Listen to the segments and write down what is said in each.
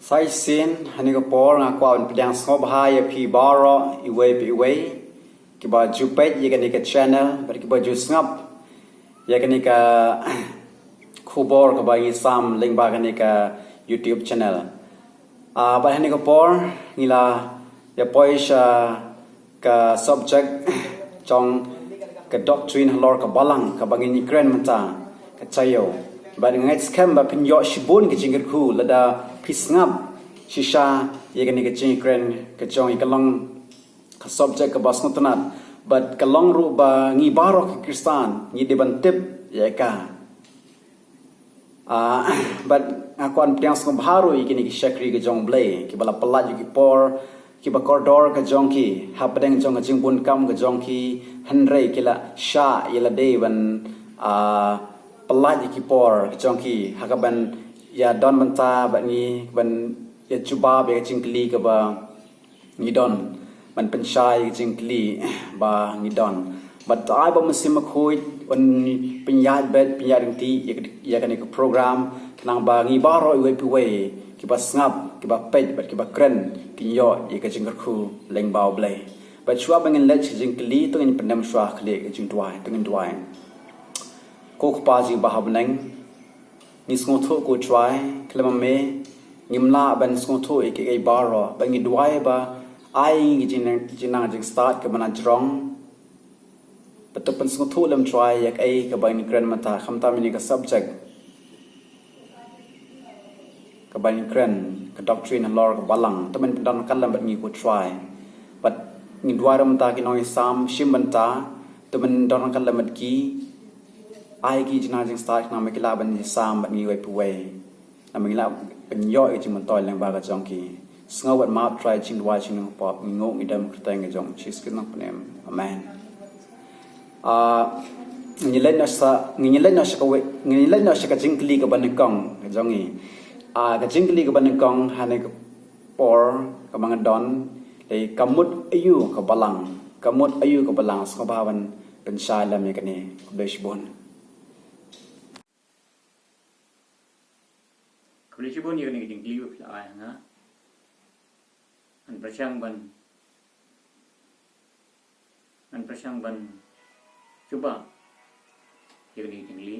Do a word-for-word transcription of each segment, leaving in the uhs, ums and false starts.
Sa shisien, ha kane ka por nga kwah ban pdiang sngewbha ïa phi baroh iwei pa iwei kiba ju peit ïa kane ka channel bad kiba ju sngap ïa kane ka khubor kaba ngi sam lyngba kane ka YouTube channel. Ah, bad ha kane ka por ngi la ïa poi sha ka subject jong ka doctrine halor ka Balang kaba ngin ïakren mynta, ka taïew. Bad nga ngeit skhem ba phin ïoh shibun ka jingkyrkhu lada phi sngap shisha ïa kane ka jingïakren ka jong ngi. Ka long ka subject kaba sngewtynnat bad ka long ruh ba ngi baroh ki Khristan ngi dei ban tip ïa ka. Ah, bad nga kwah ban pdiang sngewbha ruh ïa kine ki shakri ka jong U Blei kiba la pynlait ïa ki por kiba kordor ka jong ki hapdeng jong ka jingbun kam ka jong ki, hynrei ki la shah ïa lade ban, ah, pynlait ïa ki por ka jong ki ha kaban ïa don bynta bad ngi, ban ïa jubab ïa ka jingkylli kaba ngi don, ban pynshai ïa ka jingkylli ba ngi don. Bad ai ba u Mynsiem Bakhuid un pynïaid beit, pynïaid ryntih ïa ka, ïa kane ka program, khnang ba ngi baroh iwei pa iwei kiba sngap, kiba peit bad kiba kren kin ïoh ïa ka jingkyrkhu lyngba U Blei. Bad shuwa ba ngin leit sha ka jingkylli, to ngin pyndem shuwa khlieh ka jingduwai, to ngin duwai. Ko Kpa jong ngi ba ha bneng, ngi sngewthuh ko Trai, khlem ma me ngim lah ban sngewthuh ïa kiei kiei baroh, bad ngi duwai ba ai ngi ka jing, jingnang jingstad kaba na jrong. Bad to pynsngewthuh lem Trai ïa kaei kaba ngin kren mynta, khamtam ïa kane ka subject kaba ngin kren, ka doctrine halor ka Balang. To men pyndonkam lem bad ngi ko Trai. Bad ngi duwai ruh mynta ki nongïasam shim bynta, to men donkam lem bad ki, ai ki jingnang jingstad khnang ba ki lah ban ïasam bad ngi iwei pa iwei. Namar ngi lah ban ïoh ïa ka jingmyntoi lyngba ka jong ki. Sngewbha map Trai, jingduwai jong ngi pop, ngi nguh ngi dem ha ka kyrteng ka jong U Jisu Khrist Nongpynim. Amen. Ah, ngin ïa leit noh sa, ngin ïa leit noh sha kawei, ngin ïa leit noh sha ka jingkylli kaba nyngkong ka jong ngi. Ah, ka jingkylli kaba nyngkong ha kane ka por kaba nga don, dei ka mut aïu ka Balang, ka mut aïu ka Balang, sngewbha ban pynshai lem ïa kane, khublei shibun. Khublei shibun ïa kane ka jingkylli ba phi la ai ha nga. Ngan pyrshang ban, ngan pyrshang ban jubab ïa kane ka jingkylli.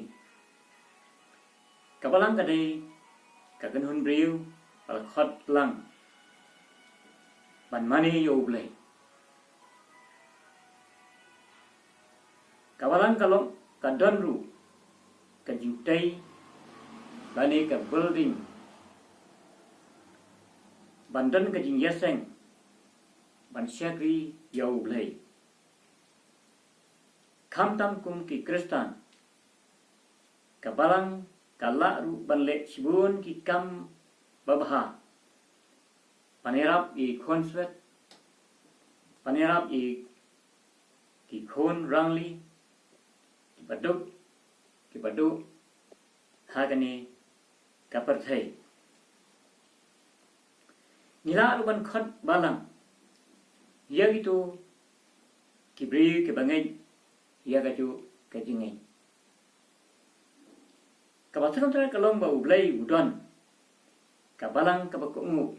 Ka Balang ka dei ka kynhun briew ba la khot lang ban mane ïa U Blei. Ka Balang ka long, ka don ruh ka jingtei lane ka building ban don ka jingïaseng ban shakri ïa U Blei. Khamtam kum ki Khristan, ka Balang ka lah ruh ban leh shibun ki kam babha, ban ïarap ïa ki khun swet, ban ïarap ïa ki khun rangli, kiba duk, kiba duh ha kane ka pyrthei. Ngi lah ruh ban khot Balang ïa kito ki briew kiba ngeit ïa kajuh ka jingngeit. Kaba sngewtynnat ka long ba U Blei u don ka Balang kaba kohnguh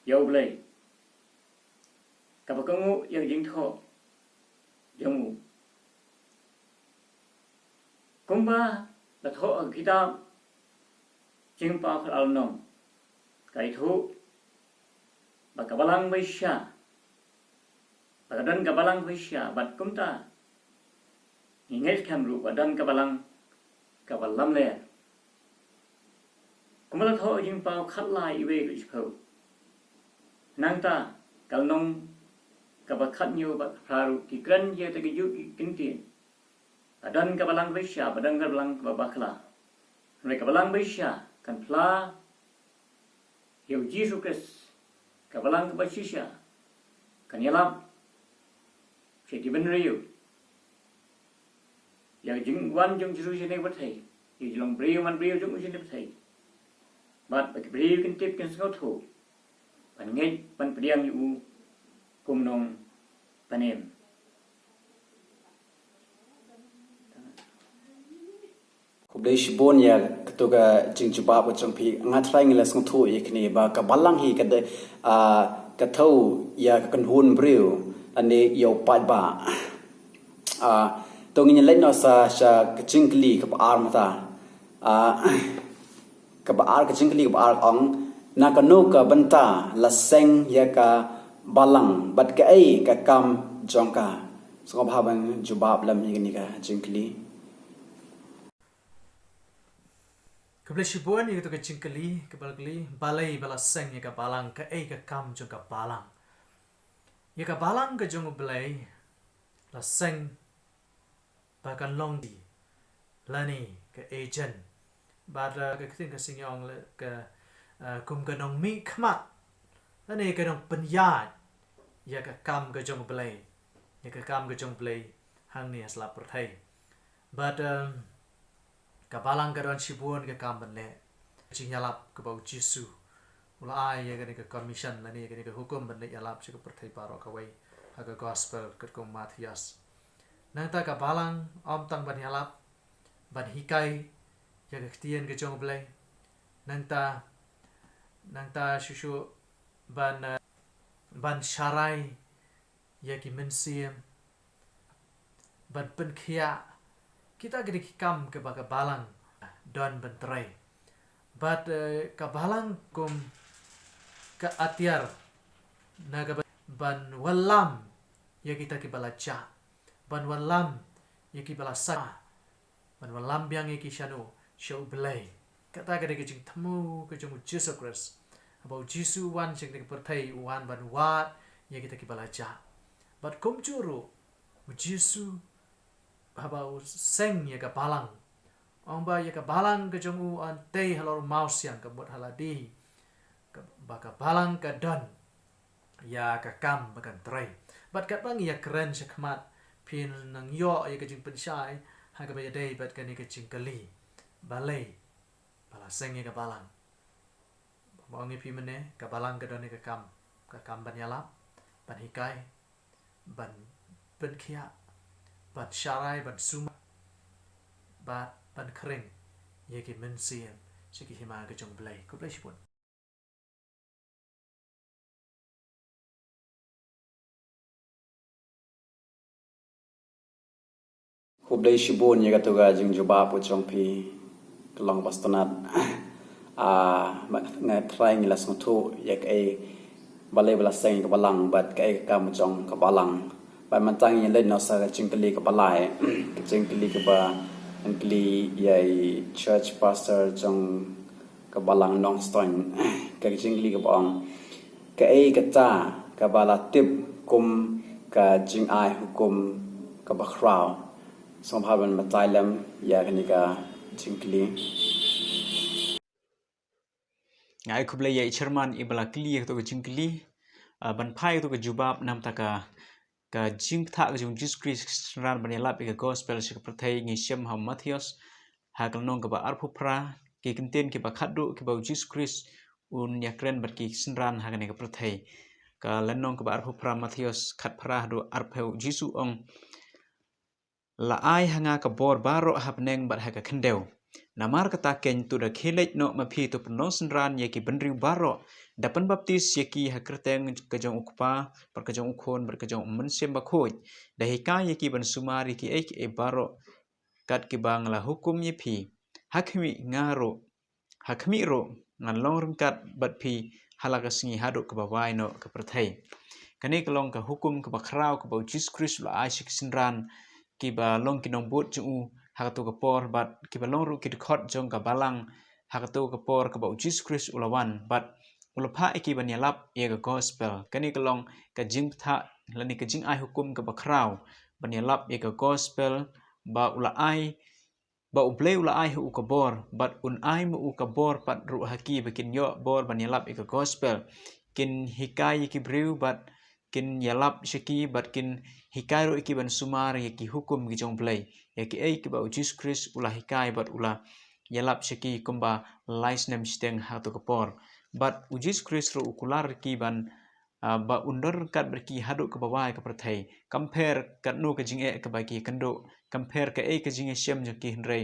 ïa U Blei, kaba kohnguh ïa ka jingthoh jong u. Kumba la thoh ha ka kitab Jingpynpaw Khatlai Lynnong, ka ïathuh ba ka Balang ba shisha, ba ka don ka Balang ba shisha, bad kumta ngi ngeit skhem ruh ba don ka Balang kaba lamler. Kumba la thoh Jingpynpaw Khatlai, iwei haduh shiphew. Nangta ka lynnong kaba khathynñiew bad phra ruh ki kren ïa kata kajuh ki kyntien. Ba don ka Balang ba shisha, ba don ka Balang kaba bakla. Hynrei ka Balang ba shisha kan phla ïa U Jisu Khrist, ka Balang kaba shisha kan ïalap sha ki bynriew ïa ka jingwan jong U Jisu sha kane ka pyrthei, ïa ka jinglong briew man briew jong u sha kane ka pyrthei. Bad ba ki briew kin tip, kin sngewthuh, ban ngeit, ban pdiang ïa u kum u Nongpynim. Khublei shibun ïa kato ka jingjubab ka jong phi. Nga trai ngi la sngewthuh ïa kane ba ka balang hi ka dei, ah, ka thew ïa ka kynhun briew lane ïa u paidbah. Ah, to ngin leit noh sa sha ka jingkylli kaba ar mynta. Ah, kaba ar, ka jingkylli kaba ar ka ong, na kano ka bynta la seng ïa ka balang bad kaei ka kam jong ka? Sngewbha ban jubab lem ïa kane ka jingkylli. Khublei shibun ïa kato ka jingkylli, kaba la kylli, balei ba la seng ïa ka balang, kaei ka kam jong ka balang. Ïa ka balang ka jong U Blei la seng ba kan long di lane ka agent. Bad, eh, ka ktien ka Sing ong le ka, eh, kum ka nongmihkhmat lane ka nongpynïaid ïa ka kam ka jong U Blei, ïa ka kam ka jong U Blei hangne ha sla pyrthei. Bad, em, ka balang ka don shibun ka kam ban leh. Jingïalap kaba U Jisu u la ai ïa kane ka commission lane ïa kane ka hukum ban leit ïalap sha ka pyrthei baroh kawei ha ka gospel katkum u Mathaios. Nangta ka balang ym tang ban ïalap, ban hikai ïa ka ktien ka jong U Blei. Nangta, nangta shuh shuh ban, eh, ban sharai ïa ki mynsiem, ban pynkhiah, kita ki dei ki kam kaba ka balang don ban trei. Bad, eh, ka balang kum ka atiar na ka ban, ban wallam ïa kita kiba la jah, ban wallam ïa kiba la sah, ban wallam biang ïa ki shano, sha U Blei. Kata ka dei ka jingthmu ka jong U Jisu Khrist. Haba U Jisu u wan sha kane ka pyrthei, u wan ban wad ïa kita kiba la jah. Bad kumjuh ruh, U Jisu haba u seng ïa ka balang, ong ba ïa ka balang ka jong u yn tei halor u mawsiang ka mut ha lade. Ka, ba ka balang ka don ïa ka kam ba kan trei. Bad katba ngi ïakren shakhmat, phin nang ïoh ïa ka jingpynshai ha kaba ïadei bad kane ka jingkylli. Balei ba la seng ïa ka balang? Ba ong ïa phi mynne, ka balang ka don ïa ka kam, ka kam ban ïalap, ban hikai, ban pynkhiah, ban sharai, ban sumar, bad ban khring ïa ki mynsiem sha ki hima ka jong U Blei. Khublei shibun. Khublei shibun ïa kato ka jingjubab ka jong phi, ka long ba sngewtynnat. Ah, ma-, nga trai ngi la sngewthuh ïa kaei, balei ba la seng ïa ka balang bad kaei ka kam jong ka balang. Bad mynta ngin leit noh sa ka jingkylli kaba lai, ka jingkylli kaba kylli ïa i church pastor jong ka balang Nongstoiñ. Ka jingkylli kaba ong, kaei kata kaba la tip kum ka jingai hukum kaba khraw? Sngewbha ban batai lem ïa kane ka jingkylli. Nga ai khublei ïa i chairman iba la kylli ïa kato ka jingkylli. Ah, ban phai kato ka jubab namar ka, ka jingpyntha ka jong u Jisu Khrist synran ban ïalap ïa ka gospel sha ka pyrthei ngi shem ha u Mathaios, ha ka lynnong kaba arphew phra, ki kyntien kiba khatduh kiba u Jisu Khrist un ïakren bad ki synran ha kane ka pyrthei. Ka lynnong kaba arphew phra Mathaios khatphra haduh arphew, u Jisu ong, la ai ha nga ka bor baroh ha bneng bad ha ka khyndew. Namar kata keiñ to da khie leit noh ma phi to pynlong synran ïa ki bynriew baroh, da pynbaptis ïa ki ha kyrteng ka jong u Kpa bad ka jong u Khun bad ka jong u Mynsiem Bakhuid, da hikai ïa ki ban sumar ïa kiei kiei baroh kat kiba nga la hukum ïa phi. Ha khmih nga ruh, ha khmih ruh ngan long ryngkat bad phi ha la ka sngi haduh kaba wai noh ka pyrthei. Kane ka long ka hukum kaba khraw kaba u Jisu Khrist u la ai sha ki synran kiba long ki nongbud jong u ha kato ka por bad kiba long ruh ki dkhot jong ka balang ha kato ka por kaba u Jisu Khrist u la wan bad u la phah ïa ki ban ïalap ïa ka gospel. Kane ka long ka jingpyntha lane ka jingai hukum kaba khraw ban ïalap ïa ka gospel ba u la ai ba U Blei u la ai ha u ka bor, bad un ai ma u ka bor pat ruh ha ki ba kin ïoh bor ban ïalap ïa ka gospel. Kin hikai ïa ki briew bad kin ïalap sha ki bad kin hikai ruh ïa ki ban sumar ïa ki hukum ki jong U Blei. Ïa kiei kiba u Jisu Khrist u la hikai bad u la ïalap sha ki kumba lai snem shiteng ha kato ka por. Bad u Jisu Khrist ruh u kular ïa ki ban ah, ba un don ryngkat bad ki haduh kaba wai ka pyrthei. Kam pher katno ka jingeh kaba ki kynduh, kam pher kaei ka jingïashem jong ki hynrei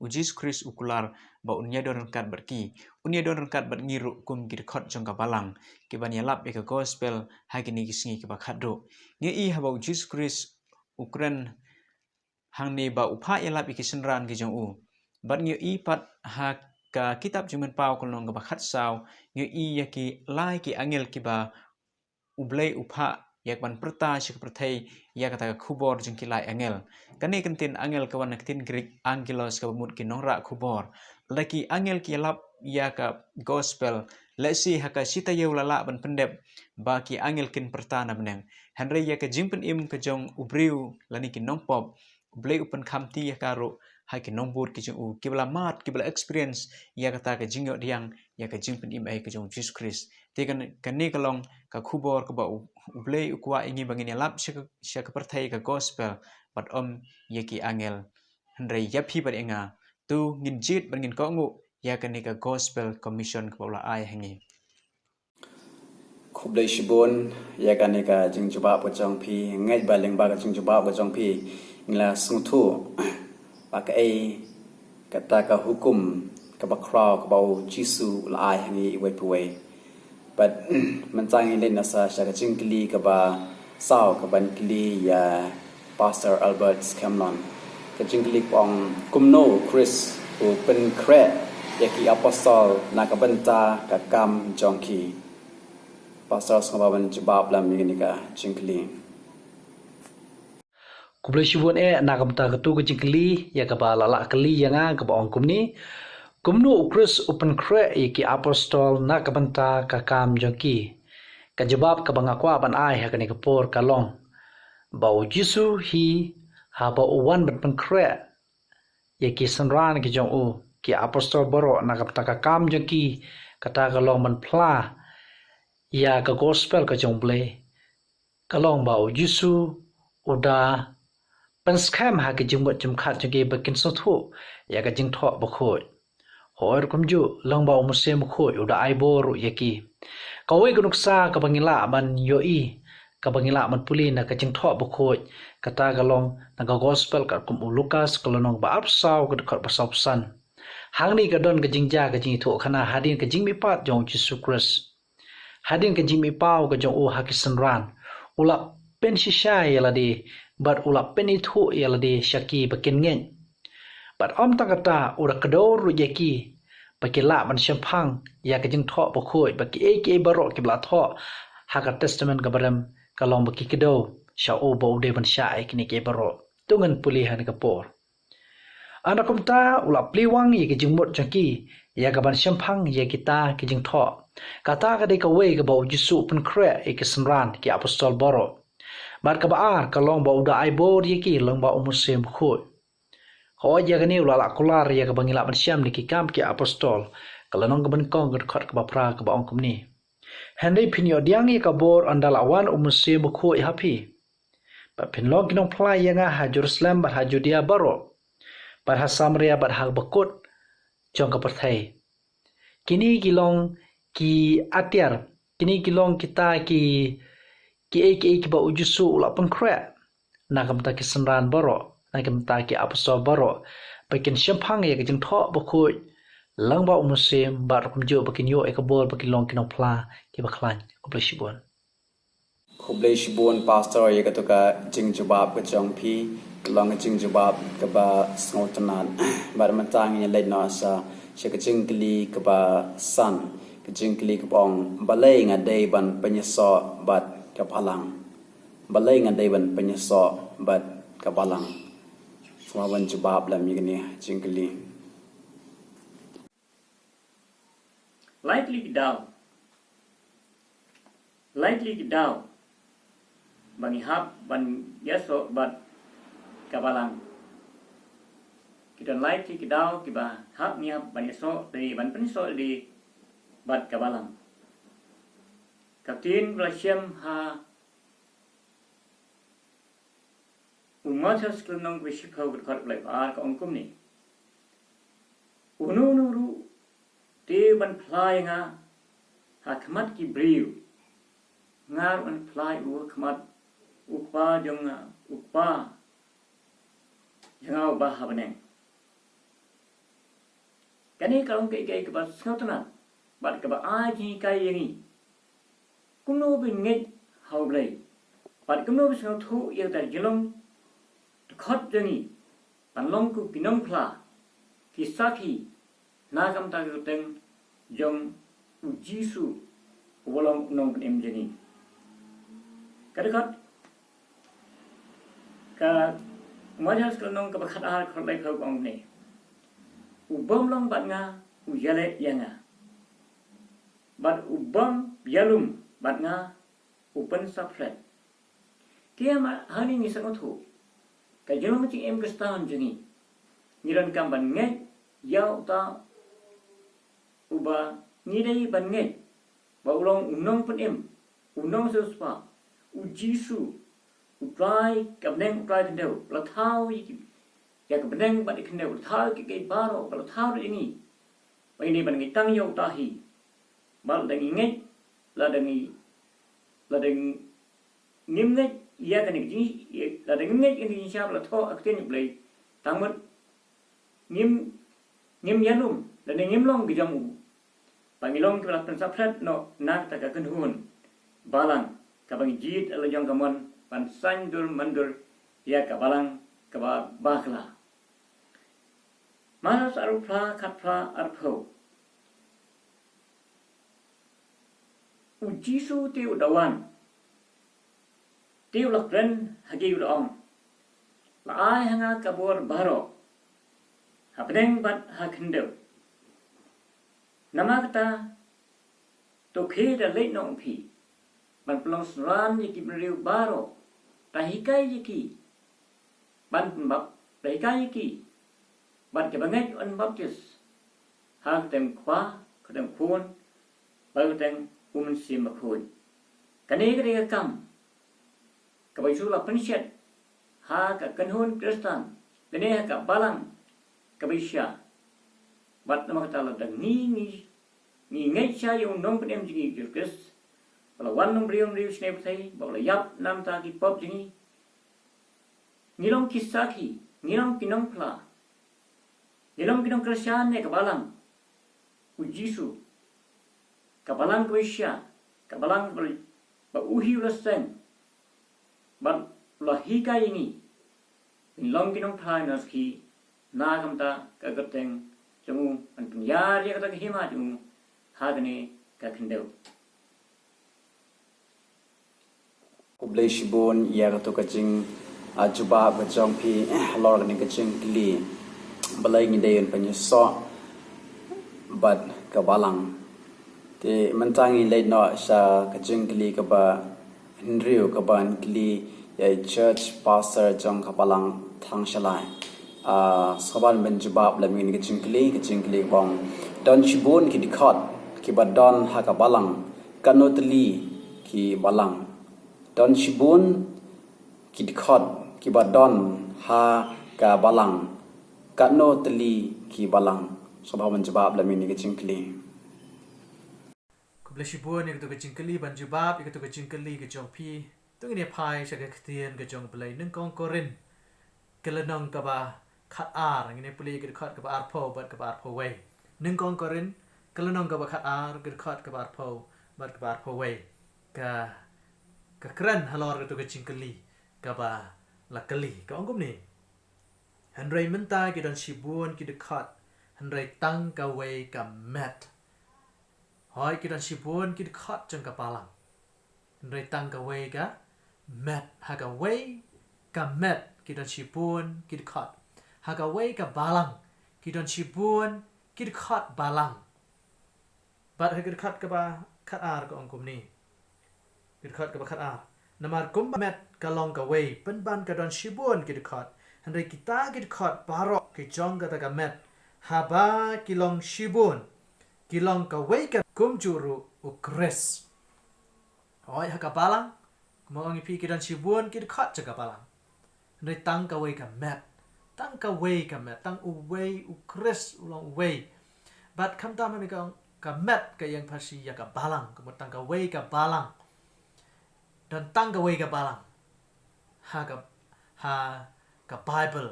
U Jisu Khrist u kular ba un ïadon ryngkat bad ki. Un ïadon ryngkat bad ngi ruh kum ki dkhot jong ka balang, ki ban ïalap ïa ka gospel ha kine ki sngi kiba khatduh. Ngi i haba U Jisu Khrist u kren hangne ba u phah ïalap ïa ki synran ki jong u. Bad ngi i pat ha ka kitab Jingmynpaw ka lynnong kaba khatsaw, ngi i ïa ki lai ki angel kiba U Blei u phah ïa ka ban pyrta sha ka pyrthei ïa kata ka khubor jong ki lai angel. Kane ka ktien angel ka wan na ka ktien Greek angelos kaba mut ki nongrah khubor. Lada ki angel ki ïalap ïa ka gospel, lehse ha ka shi taïew la lah ban pyndep ba ki angel kin pyrta na bneng. Hynrei ïa ka jingpynim ka jong u briew lane ki nongpop, U Blei u pynkham ti ïa ka ruh ha ki nongbud ki jong u, kiba la mad, kiba la experience ïa kata ka jingïoh diang ïa ka jingpynim ei ka jong U Jisu Khrist. Te kan, kane ka long ka khubor kaba U, U Blei u kwah ïa ngi ba ngin ïalap sha ka, sha ka pyrthei ka gospel, bad ym ïa ki angel. Hynrei ïa phi bad ïa nga, to ngin jied bad ngin kohnguh ïa kane ka gospel commission kaba u la ai ha ngi. Khublei shibun ïa kane ka jingjubab ka jong phi, ngeit ba lyngba ka jingjubab ka jong phi ngi la sngewthuh ba kaei kata ka hukum kaba khraw kaba U Jisu u la ai ha ngi iwei pa iwei. Bad mynta ngin leit noh sa sha ka jingkylli kaba saw kaban kylli ïa Pastor Albert Scanlon. Ka jingkylli ka ong, kumno U Khrist u pynkhreh ïa ki apostol na ka bynta ka kam jong ki? Pastor, sngewbha ban jubab lem ïa kane ka jingkylli. Khublei shibun eh na ka bynta katu ka jingkylli ïa kaba la lah kylli ïa nga, kaba ong kumne: Kumno U Khrist u pynkhreh ïa ki apostol na ka bynta ka kam jong ki? Ka jubab kaba nga kwah ban ai ha kane ka por ka long ba U Jisu hi, haba u wan ban pynkhreh ïa ki synran ki jong u, ki apostol baroh, na ka bynta ka kam jong ki, kata ka long ban phla ïa ka gospel ka jong U Blei. Ka long ba U Jisu u da pynskhem ha ki jingmut jingpyrkhat jong ki ba kin sngewthuh ïa ka Jingthoh Bakhuid. Hooid, kumjuh, lyngba U Mynsiem Bakhuid u da ai bor ruh ïa ki. Kawei ka nuksa kaba ngi lah ban ïohi, kaba ngi lah ban pule na ka Jingthoh Bakhuid, kata ka long na ka gospel katkum u Lukas ka lynnong ba arphew saw ka dkhot ba sawphew san. Hangne ka don ka jingjia ka jingïathuhkhana hadien ka jingmihpat jong U Jisu Khrist. Hadien ka jingmihpaw ka jong u ha ki synran, u la pynshisha ïa lade bad u la pynithuh ïa lade sha ki ba kin ngeit. Bad ym tang kata, u da kdew ruh ïa ki ba ki lah ban shemphang ïa ka Jingthoh Bakhuid, ba kiei kiei baroh kiba la thoh ha ka Testament kaba Rim ka long ba ki kdew sha u ba u dei ban shah ïa kine kiei baroh. To ngin pule ha kane ka por. Hynrei kumta u la plie wang ïa ki jingmut jong ki ïa ka ban shemphang ïa kita ki jingthoh. Kata ka dei kawei kaba U Jisu u pynkhreh ïa ki synran, ki apostol baroh. Bad kaba ar ka long ba u da ai bor ïa ki lyngba U Mynsiem Bakhuid. Hooid, ïa kane u la lah kular ïa kaba ngi lah ban shem na Ki Kam ki Apostol ka lynnong kaba nyngkong ka dkhot kaba phra kaba ong kumne: Hynrei phin ïoh diang ïa ka bor ynda la wan U Mynsiem Bakhuid ha phi. Bad phin long ki nongphla ïa nga ha Jerusalem bad ha Judia baroh, bad ha Samaria bad ha bakut jong ka pyrthei. Kine ki long ki atiar, kine ki long kita ki, kiei kiei kiba U Jisu u la pynkhreh na ka bynta ki synran baroh, na ka bynta ki apostol baroh, ba kin shemphang ïa ka Jingthoh Bakhuid lyngba U Mynsiem, bad kumjuh ba kin ïoh ïa ka bor ba kin long ki nongphla kiba khlaiñ. Khublei shibun. Khublei shibun Pastor ïa katu ka jingjubab ka jong phi, ka long ka jingjubab kaba sngewtynnat. Bad mynta ngin leit noh sa sha ka jingkylli kaba san, ka jingkylli kaba ong, balei nga dei ban pynïasoh bad ka balang? Balei nga dei ban pynïasoh bad ka balang? Sngewbha ban jubab lem ïa kane ka jingkylli. Lai tylli ki daw. Lai tylli ki daw ba ngi hap ban ïasoh bad ka balang. Ki don lai tylli ki daw kiba hap ngi hap ban ïasoh, lane ban pynïasoh lade bad ka balang. Ka ktien ba la shem ha u Mathaios ka lynnong kaba shiphew ka dkhot kaba lai ba ar ka ong kumne: Uno uno ruh te u ban phla ïa nga ha khmat ki briew, nga ruh ngan phla ïa u ha khmat U Kpa jong nga, U Kpa jong nga uba ha bneng. Kane ka long kaei kaei kaba sngewtynnat bad kaba ai jinghikai ïa ngi. Kumno ban ngeit ha U Blei bad kumno ban sngewthuh ïa ka jinglong dkhot jong ngi ban long kum ki nongphla, ki sakhi na ka bynta ka kyrteng jong U Jisu uba long U Nongpynim jong ngi. Ka dkhot ka Mathaios ka lynnong kaba khatar, dkhot laiphew ka ong kumne: U bym long bad nga u ïaleh ïa nga, bad u bym ïalum bad nga u pynsaphred. Te ma hangne ngi sngewthuh ka jinglong jingim Khristan jong ngi. Ngi donkam ban ngeit ïa uta uba ngi dei ban ngeit ba u long U Nongpynim, U Nongsiewspah, U Jisu, U Trai ka bneng, U Trai khyndew, ba la thaw ïa ki, ïa ka bneng bad ïa ka khyndew, ba la thaw ïa kiei kiei baroh, ba la thaw ruh ïa ngi ba ngi dei ban ngeit tang ïa uta hi. Bad lada ngi ngeit, lada ngi, lada ngim ngeit ïa kane ka jing, lada ngim ngeit ïa kane ka jingshisha ba la thoh ha ka ktien U Blei, tang mut ngim, ngim ïalum lane ngim long ki jong u, ba ngi long kiba la pynsaphred noh na kata ka kynhun balang kaba ngi jied ha la jong ka mon ban saiñdur mandur ïa ka balang kaba bakla. Mathaios arphew phra, khatphra, arphew. U Jisu te u da wan, te u la kren ha ki, u da ong: La ai ha nga ka bor baroh ha bneng bad ha khyndew. Namar kata, to khie da leit noh phi ban pynlong synran ïa ki briew baroh, da hikai ïa ki ban pynbap, da hikai ïa ki, bad ki bangeit yn baptis ha ka kyrteng U Kpa, ka kyrteng U Khun, bad ka kyrteng U Mynsiem Bakhuid. Kane ka dei ka kam kaba U Jisu u la pynshet ha ka kynhun Khristan lane ha ka balang kaba shisha. Bad namar kata, lada ngi, ngi, ngi ngeit shisha ïa U Nongpynim jong ngi, Jisu Khrist, ba la wan long briew, long briew shisnei pyrthei, ba la ïap na ka bynta ki pop jong ngi, ngi long ki sakhi, ngi long ki nongphla, ngi long ki nongkyrshan ïa ka balang U Jisu, ka balang kaba shisha, ka balang kaba, ba u hi u la seng bad u la hikai ïa ngi ban long ki nongphla, nongkyrkhu na ka bynta ka kyrteng jong u, ban pynïar ïa kata ka hima jong u ha kane ka khyndew. Khublei shibun ïa kato ka jing, ah, jubab ka jong phi, eh, halor kane ka jingkylli. Balei ngi dei ban pynïasoh bad ka balang? Te mynta ngin leit noh sha ka jingkylli kaba hynriew, kaba kylli ïa i church pastor jong ka balang Thangshalai. Ah, sngewbha ban jubab lem ïa kane ka jingkylli, ka jingkylli kaba ong: Don shibun ki dkhot kiba don ha ka balang, katno tylli ki balang? Don shibun ki dkhot kiba don ha ka balang, katno tylli ki balang? Sngewbha ban jubab lem ïa kane ka jingkylli. Khublei shibun ïa kato ka jingkylli, ban jubab ïa kato ka jingkylli ka jong phi. To ngin ïa phai sha ka ktien ka jong U Blei, Nyngkong Korinth ka lynnong kaba khatar, ngin ïa pule ïa ka dkhot kaba arphew bad kaba arphew wei. Nyngkong Korinth ka lynnong kaba khatar, ka dkhot kaba arphew bad kaba arphew wei. Ka, ka kren halor kato ka jingkylli kaba la kylli, ka ong kumne: Hynrei mynta ki don shibun ki dkhot, hynrei tang kawei ka met. Hooid, ki don shibun ki dkhot jong ka balang, hynrei tang kawei ka met. Ha kawei ka met ki don shibun ki dkhot. Ha kawei ka balang ki don shibun ki dkhot balang. Bad ha ka dkhot kaba khatar ka ong kumne. Ka dkhot kaba khatar: Namar kumba met ka long kawei, pynban ka don shibun ki dkhot, hynrei kita ki dkhot baroh ki jong kata ka met, haba ki long shibun, ki long kawei ka, kumjuh ruh U Khrist. Hooid, ha ka balang, kumba ong ïa phi, ki don shibun ki dkhot jong ka balang, hynrei tang kawei ka met. Tang kawei ka met, tang uwei U Khrist, u long uwei. Bad khamtam hangne ka ong ka met ka ïeng pharshi ïa ka balang, ka mut tang kawei ka balang. Don tang kawei ka balang ha ka, ha ka Baibl.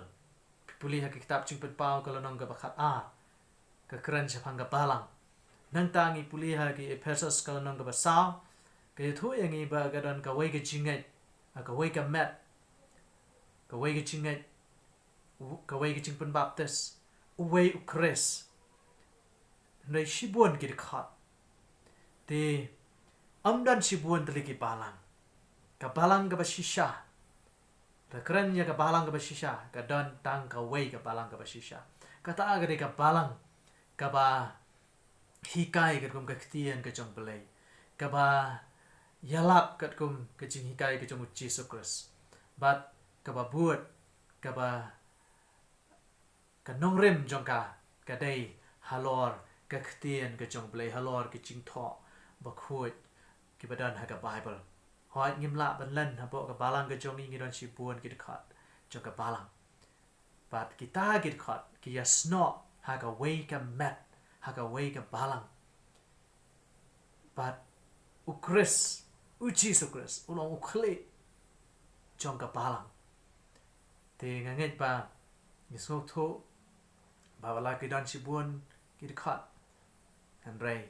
Phi pule ha ka kitab Jingpynpaw ka lynnong kaba khatar, ka kren shaphang ka balang. Nangta ngi pule ha ki Ephesos ka lynnong kaba saw, ka ïathuh ïa ngi ba ka don kawei ka jingngeit, ha kawei ka met, kawei ka jingngeit, u-, kawei ka jingpynbaptis, uwei u Khrist. Hynrei shibun ki dkhot. Te ym don shibun tylli ki balang. Ka balang kaba shisha. La kren ïa ka balang kaba shisha, ka don tang kawei ka balang kaba shisha. Kata ka dei ka balang kaba hikai katkum ka ktien ka jong Blei. Kaba ïalap katkum ka jinghikai ka jong u Jisu Khrist. Bad kaba bud, kaba ka nongrim jong ka, ka dei halor ka ktien ka jong Blei, halor ki jingthoh bakhuid kiba don ha ka Baibl. Hooid, ngim lah ban len hapoh ka balang ka jong ngi, ngi don shibun ki dkhot jong ka balang. Bad kita ki dkhot ki ïasnoh ha kawei ka met, ha kawei ka balang. Bad u Khrist, u Jisu Khrist, u long u khlieh jong ka balang. Te nga ngeit ba ngi sngewthuh ba wat la ki don shibun ki dkhot, hynrei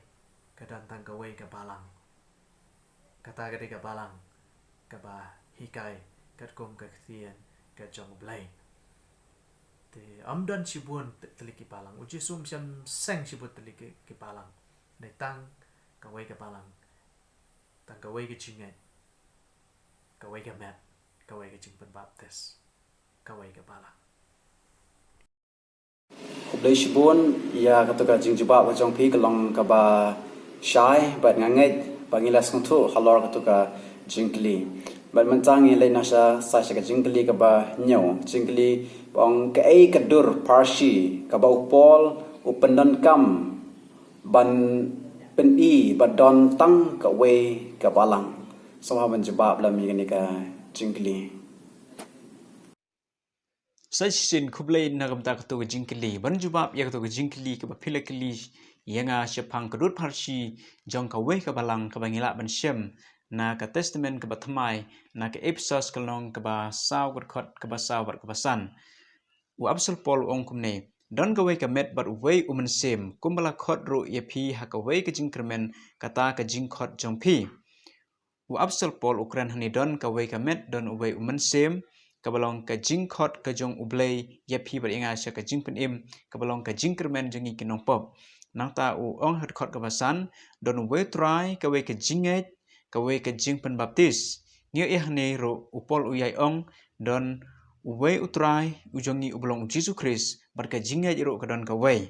ka don tang kawei ka balang. Kata ka dei ka balang kaba hikai katkum ka ktien ka jong Blei. Te ym don shibun t-, tylli ki balang. U Jisu um shym seng shibun tylli ki, ki balang. Dei tang kawei ka balang. Tang kawei ka jingngeit. Kawei ka met. Kawei ka jingpynbaptis. Kawei ka balang. Khublei shibun ïa kato ka jingjubab ka jong phi, ka long kaba shai, bad nga ngeit ba ngi la sngewthuh halor kato ka jingkylli. Bad mynta ngin leit noh sha, sa sha ka jingkylli kaba hynñiew. Jingkylli ba ong, kaei ka dur pharshi kaba u Paul u pyndonkam ban pyni ba don tang kawei ka balang? Sngewbha ban jubab lem ïa kane ka jingkylli. Sa shisien khublei na ka bynta kato ka jingkylli. Ban jubab ïa kato ka jingkylli kaba phi la kylli ïa nga shaphang ka dur pharshi jong kawei ka balang kaba ngi lah ban shem na ka Testament kaba Thymmai, na ka Ephesos ka lynnong kaba saw, ka dkhot kaba saw bad kaba san. U Apostol Paul u ong kumne: Don kawei ka met bad uwei u mynsiem, kumba la khot ruh ïa phi ha kawei ka jingkyrmen, kata ka jingkhot jong phi. U Apostol Paul u kren hangne don kawei ka met, don uwei u mynsiem, kaba long ka jingkhot ka jong U Blei ïa phi bad ïa nga sha ka jingpynim, kaba long ka jingkyrmen jong ngi ki nongpop. Nangta u ong ha dkhot kaba san, don uwei u Trai, kawei ka jingngeit, kawei ka jingpynbaptis. Ngi ïohi hangne ruh u Paul u ïai ong, don uwei u Trai u jong ngi uba long u Jisu Khrist, bad ka jingngeit ruh ka don kawei.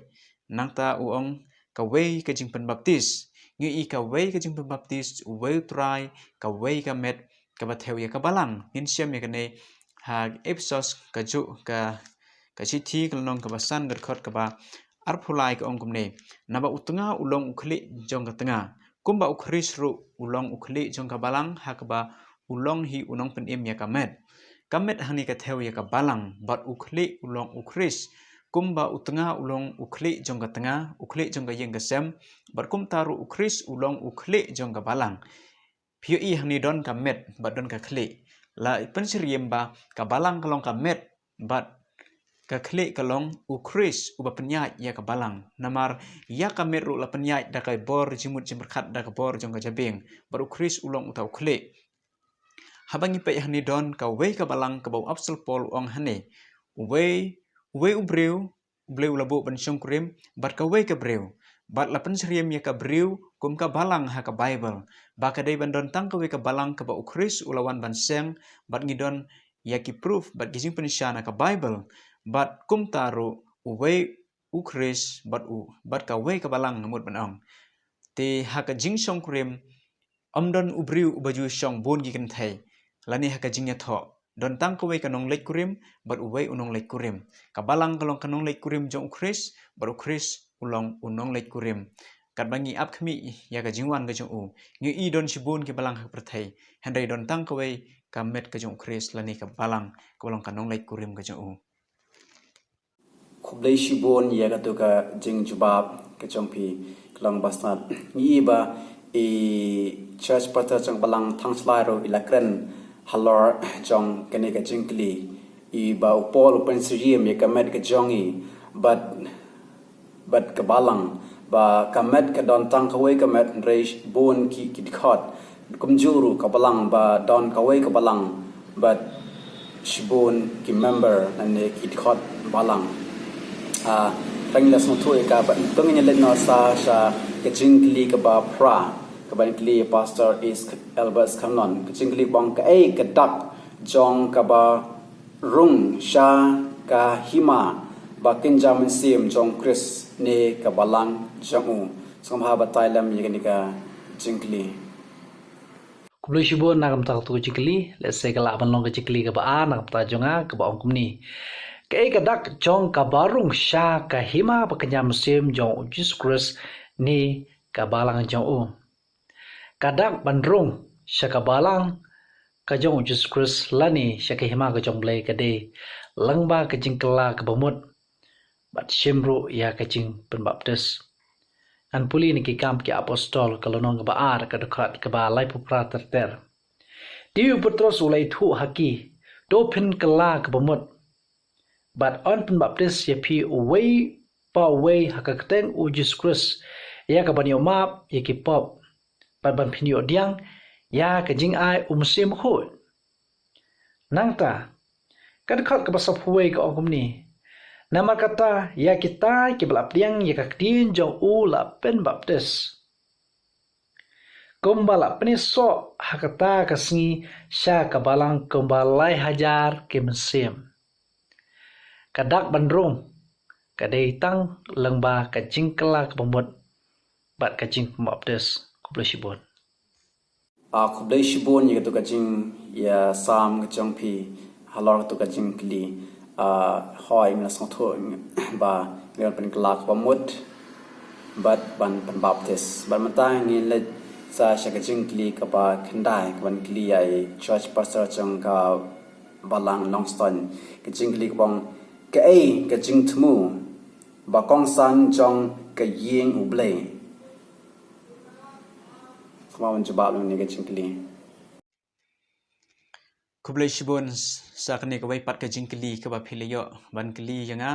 Nangta u ong, kawei ka jingpynbaptis. Ngi ïohi kawei ka jingpynbaptis, uwei u Trai, kawei ka met, kaba thew ïa ka balang. Ngin shem ïa kane ha Ephesos kajuh ka, ka shithi ka lynnong kaba san, ka dkhot kaba arphew lai, ka ong kumne: Naba u tnga u long u khlieh jong ka tnga, kumba u Khrist ruh u long u khlieh jong ka balang, ha kaba u long hi u nongpynim ïa ka met. Ka met hangne ka thew ïa ka balang, bad u khlieh u long u Khrist. Kumba u tnga u long u khlieh jong ka tnga, u khlieh jong ka ïing ka sem, bad kumta ruh u Khrist u long u khlieh jong ka balang. Phi ïohi hangne don ka met bad don ka khlieh. La pynsyriem ba ka balang ka long ka met, bad ka khlieh ka long u Khrist uba pynïaid ïa ka balang. Namar ïa ka met ruh la pynïaid da ka bor jingmut jingpyrkhat, da ka bor jong ka jabieng, bad u Khrist u long uta u khlieh. Haba ngi peit hangne don kawei ka balang kaba u Apostol Paul u ong hangne: Uwei, uwei u briew, U Blei u la buh ban shongkurim, bad kawei ka briew. Bad la pynsyriem ïa ka briew kum ka balang ha ka Baibl. Ba ka dei ban don tang kawei ka balang kaba u Khrist u la wan ban seng, bad ngi don ïa ki proof, bad ki jingpynshai na ka Baibl. Bad kumta ruh uwei u Khrist, bad u, bad kawei ka balang, nga mut ban ong. Te ha ka jingshongkurim, ym don u briew uba ju shong bun ki kynthei, lane ha ka jingïathoh. Don tang kawei ka nongleit kurim, bad uwei u nongleit kurim. Ka balang ka long ka nongleit kurim jong u Khrist, bad u Khrist u long u nongleit kurim. Katba ngi ap khmih ïa ka jingwan ka jong u, ngi ïohi don shibun ki balang ha ka pyrthei, hynrei don tang kawei ka met ka jong u Khrist, lane ka balang, kaba long ka nongleit kurim ka jong u. Khublei shibun ïa kato ka jingjubab ka jong phi, ka long ba sat. Ngi ïohi ba i Church Pastor jong ka balang Thangshlai ruh i la kren halor jong kane ka jingkylli. Ïohi ba u Paul u pynsyriem ïa ka met ka jong i, bad bad ka balang, ba ka met ka don tang kawei ka met, hynrei bun ki, ki dkhot. Kumjuh ruh ka balang ba don kawei ka balang bad shibun ki member lane ki dkhot balang. Ah, tang la sngewthuh ïa ka, bad to ngin leit noh sa sha ka jingkylli kaba phra, kaba kylli Pastor Is Albert Scanlon. Ka jingkylli ba ong, kaei ka dak jong kaba rung sha ka hima bakynja mynsiem jong Khrist ne ka balang jong u? Sngewbha batai lem ïa kane ka jingkylli. Khublei shibun na ka bynta katu ka jingkylli. Lehse ka lah ban long ka jingkylli kaba ar na ka bynta jong nga, kaba ong kumne: Kaei ka dak jong kaba rung sha ka hima bakynja mynsiem jong u Jisu Khrist ne ka balang jong u? Ka dak ban rung sha ka balang ka jong u Jisu Khrist lane sha ka hima ka jong u Blei ka dei lyngba ka jingkylla kaba mut bad shim ruh ïa ka jingpynbaptis. Ngan pule na Ki Kam ki Apostol, ka lynnong kaba ar, ka dkhot kaba laiphew phra ter ter. Te u Petros u la ïathuh ha ki: To phin kylla kaba mut, bad yn pynbaptis ïa phi uwei pa uwei ha ka kyrteng u Jisu Khrist ïa ka ban ïoh map ïa ki pop, bad ban phin ïoh pdiang ïa ka jingai u Mynsiem Bakhuid. Nangta ka dkhot kaba sawphew wei ka ong kumne: Namar kata ïa kita kiba la pdiang ïa ka ktien jong u la pynbaptis, kumba la pynïasoh ha kata ka sngi sha ka balang kumba lai hajar ki mynsiem. Ka dak ban rung ka dei tang lyngba ka jingkylla kaba mut bad ka jingpynbaptis. Khublei shibun. Ah, khublei shibun ïa katu ka jingïasam ka jong phi halor katu ka jingkylli. Ah, hooid, nga la sngewthuh ba ngi dei ban pynkylla kaba mut bad ban pynbaptis. Bad mynta ngin leit sa sha ka jingkylli kaba khyndai, kaban kylli ïa i Church Pastor jong ka balang Nongstoiñ. Ka jingkylli kaba ong, kaei ka jingthmu ba kongsan jong ka ïing u Blei? Kumno ban jubab ïa kane ka jingkylli? Khublei shibun sa kane kawei pat ka jingkylli kaba phi la ïoh ban kylli ïa nga,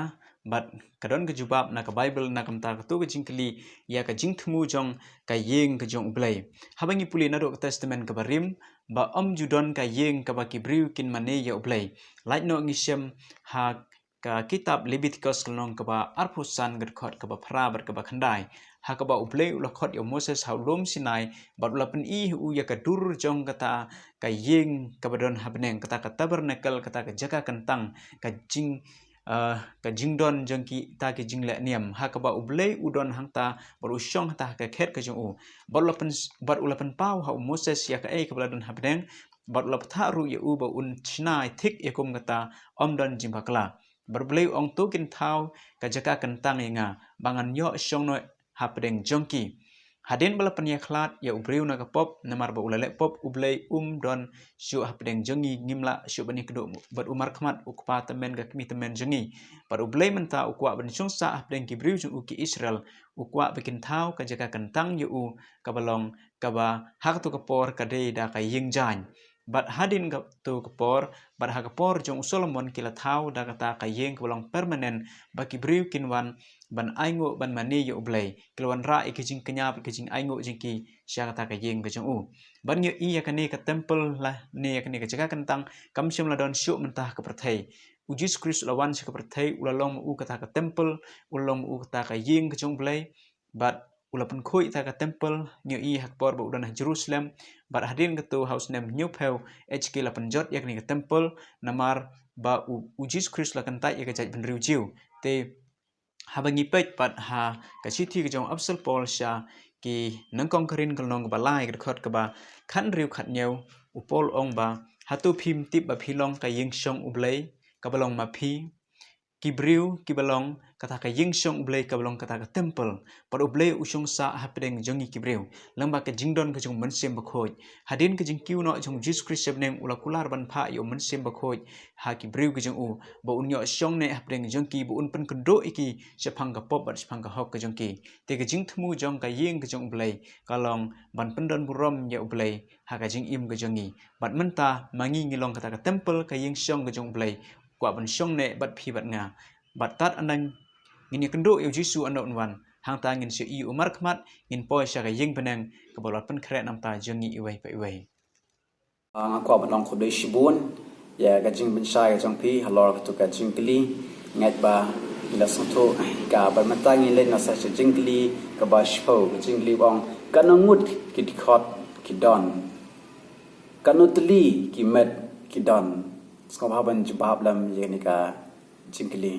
bad ka don ka jubab na ka Baibl na ka bynta katu ka jingkylli ïa ka jingthmu jong ka ïing ka jong u Blei. Haba ngi pule naduh ka Testament kaba rim, ba ym ju don ka ïing kaba ki briew kin mane ïa u Blei. Lait noh ngi shem ha ka kitab Leviticus ka lynnong kaba arphew san, ka dkhot kaba phra bad kaba khyndai, ha kaba u Blei u la khot ïa u Moses ha u lum Sinai, bad u la pyni ha u ïa ka dur jong kata ka ïing kaba don ha bneng, kata ka tabernacle, kata ka jaka kyntang, ka jing, eh, ka jingdon jong kita ki jingleh niam, ha kaba u Blei u don hangta bad u shong hangta ha ka khet ka jong u. Bad u la pyn, bad u la pynpaw ha u Moses ïa kaei kaba la don ha bneng, bad u la bthah ruh ïa u ba un shna thik ïa kum kata, ym don jingbakla. Bad u Blei u ong, to kin thaw ka jaka kyntang ïa nga, ba ngan ïoh shong noh hapdeng jong ki. Hadien ba la pynïakhlad ïa u briew na ka pop, namar ba u la leh pop, u Blei um don shuh hapdeng jong ngi, ngim lah shuh ban ïakynduh bad u markhmat, u kpa tymmen ka kmie tymmen jong ngi. Bad u Blei mynta u kwah ban shong sah hapdeng ki briew jong u ki Israel, u kwah ba kin thaw ka jaka kyntang ïa u, kaba long, kaba ha katu ka por ka dei da ka ïing jaiñ. Bad hadien katu ka por, bad ha ka por jong u Solomon ki la thaw da kata ka ïing kaba long permanent, ba ki briew kin wan ban ainguh ban mane ïa u Blei. Ki la wanrah ïa ki jingkñia, ki jingainguh jong ki sha kata ka ïing ka jong u. Bad ngi ïohi ïa kane ka temple lane ïa kane ka jaka kyntang, kam shym la don shuh mynta ha ka pyrthei. U Jisu Khrist u la wan sha ka pyrthei, u la long ma u kata ka temple, u la long ma u kata ka ïing ka jong u Blei. Bad u la pynkhuid ïa ka temple, ngi ïohi ha ka por ba u don ha Jerusalem. Bad hadien katu ha u snem hynñiewphew H K la pynjot ïa kane ka temple, namar ba u, u Jisu Khrist u la kyntait ïa ka jaitbynriew Jiw. Te haba ngi peit pat ha ka shithi ka jong u Apostol Paul sha ki nyngkong Korinth ka lynnong kaba lai, ka dkhot kaba khathynriew khathynñiew, u Paul u ong ba, hato phim tip ba phi long ka ïing shong u Blei, kaba long ma phi? Ki briew kiba long kata ka ïing shong u Blei kaba long kata ka temple, bad u Blei u shong sah hapdeng jong ngi ki briew lyngba ka jingdon ka jong u Mynsiem Bakhuid. Hadien ka jingkiew noh jong u Jisu Khrist sha bneng, u la kular ban phah ïa u Mynsiem Bakhuid ha ki briew ka jong u, ba un ïoh shong neh hapdeng jong ki, ba un pynkynduh ïa ki shaphang ka pop bad shaphang ka hok ka jong ki. Te ka jingthmu jong ka ïing ka jong u Blei ka long ban pyndon burom ïa u Blei ha ka jingim ka jong ngi. Bad mynta ma ngi ngi long kata ka temple, ka ïing shong ka jong u Blei, kwah ban shong neh bad phi bad nga. Bad tad haduh Ngin ïa kynduh ïa u Jisu ynda un wan. Hangta ngin sa ïohi u markhmat, ngin poi sha ka ïing bneng kaba la pynkhreh namar jong ngi iwei pa iwei. Ah, nga kwah ban ong khublei shibun ïa ka jingpynshai ka jong phi halor katu ka jingkylli. Nga ngeit ba ngi la sngewthuh, ka ban mynta ngin leit na sa sha jingkylli kaba shiphew, ka jingkylli ba ong, katno ngut ki dkhot ki don? Katno tylli ki met ki don? Sngewbha ban jubab lem ïa kane ka jingkylli.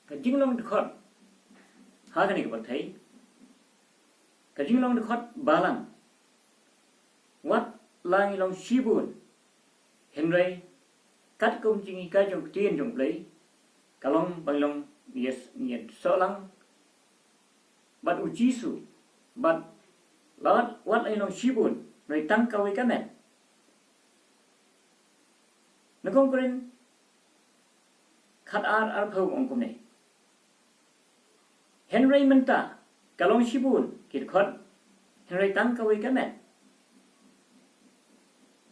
Ka jinglong dkhot ha kane ka pyrthei, ka jinglong dkhot balang, wat la ngi long shibun, hynrei katkum jinghikai jong ka ktien jong U Blei, ka long ba ngi long, yes, ngi ïasoh lang bad U Jisu, bad la wat, wat la ngi long shibun, hynrei tang kawei ka met. Nyngkong Korinth khatar arphew ong kumne. Hynrei mynta ka long shibun ki dkhot, hynrei tang kawei ka met.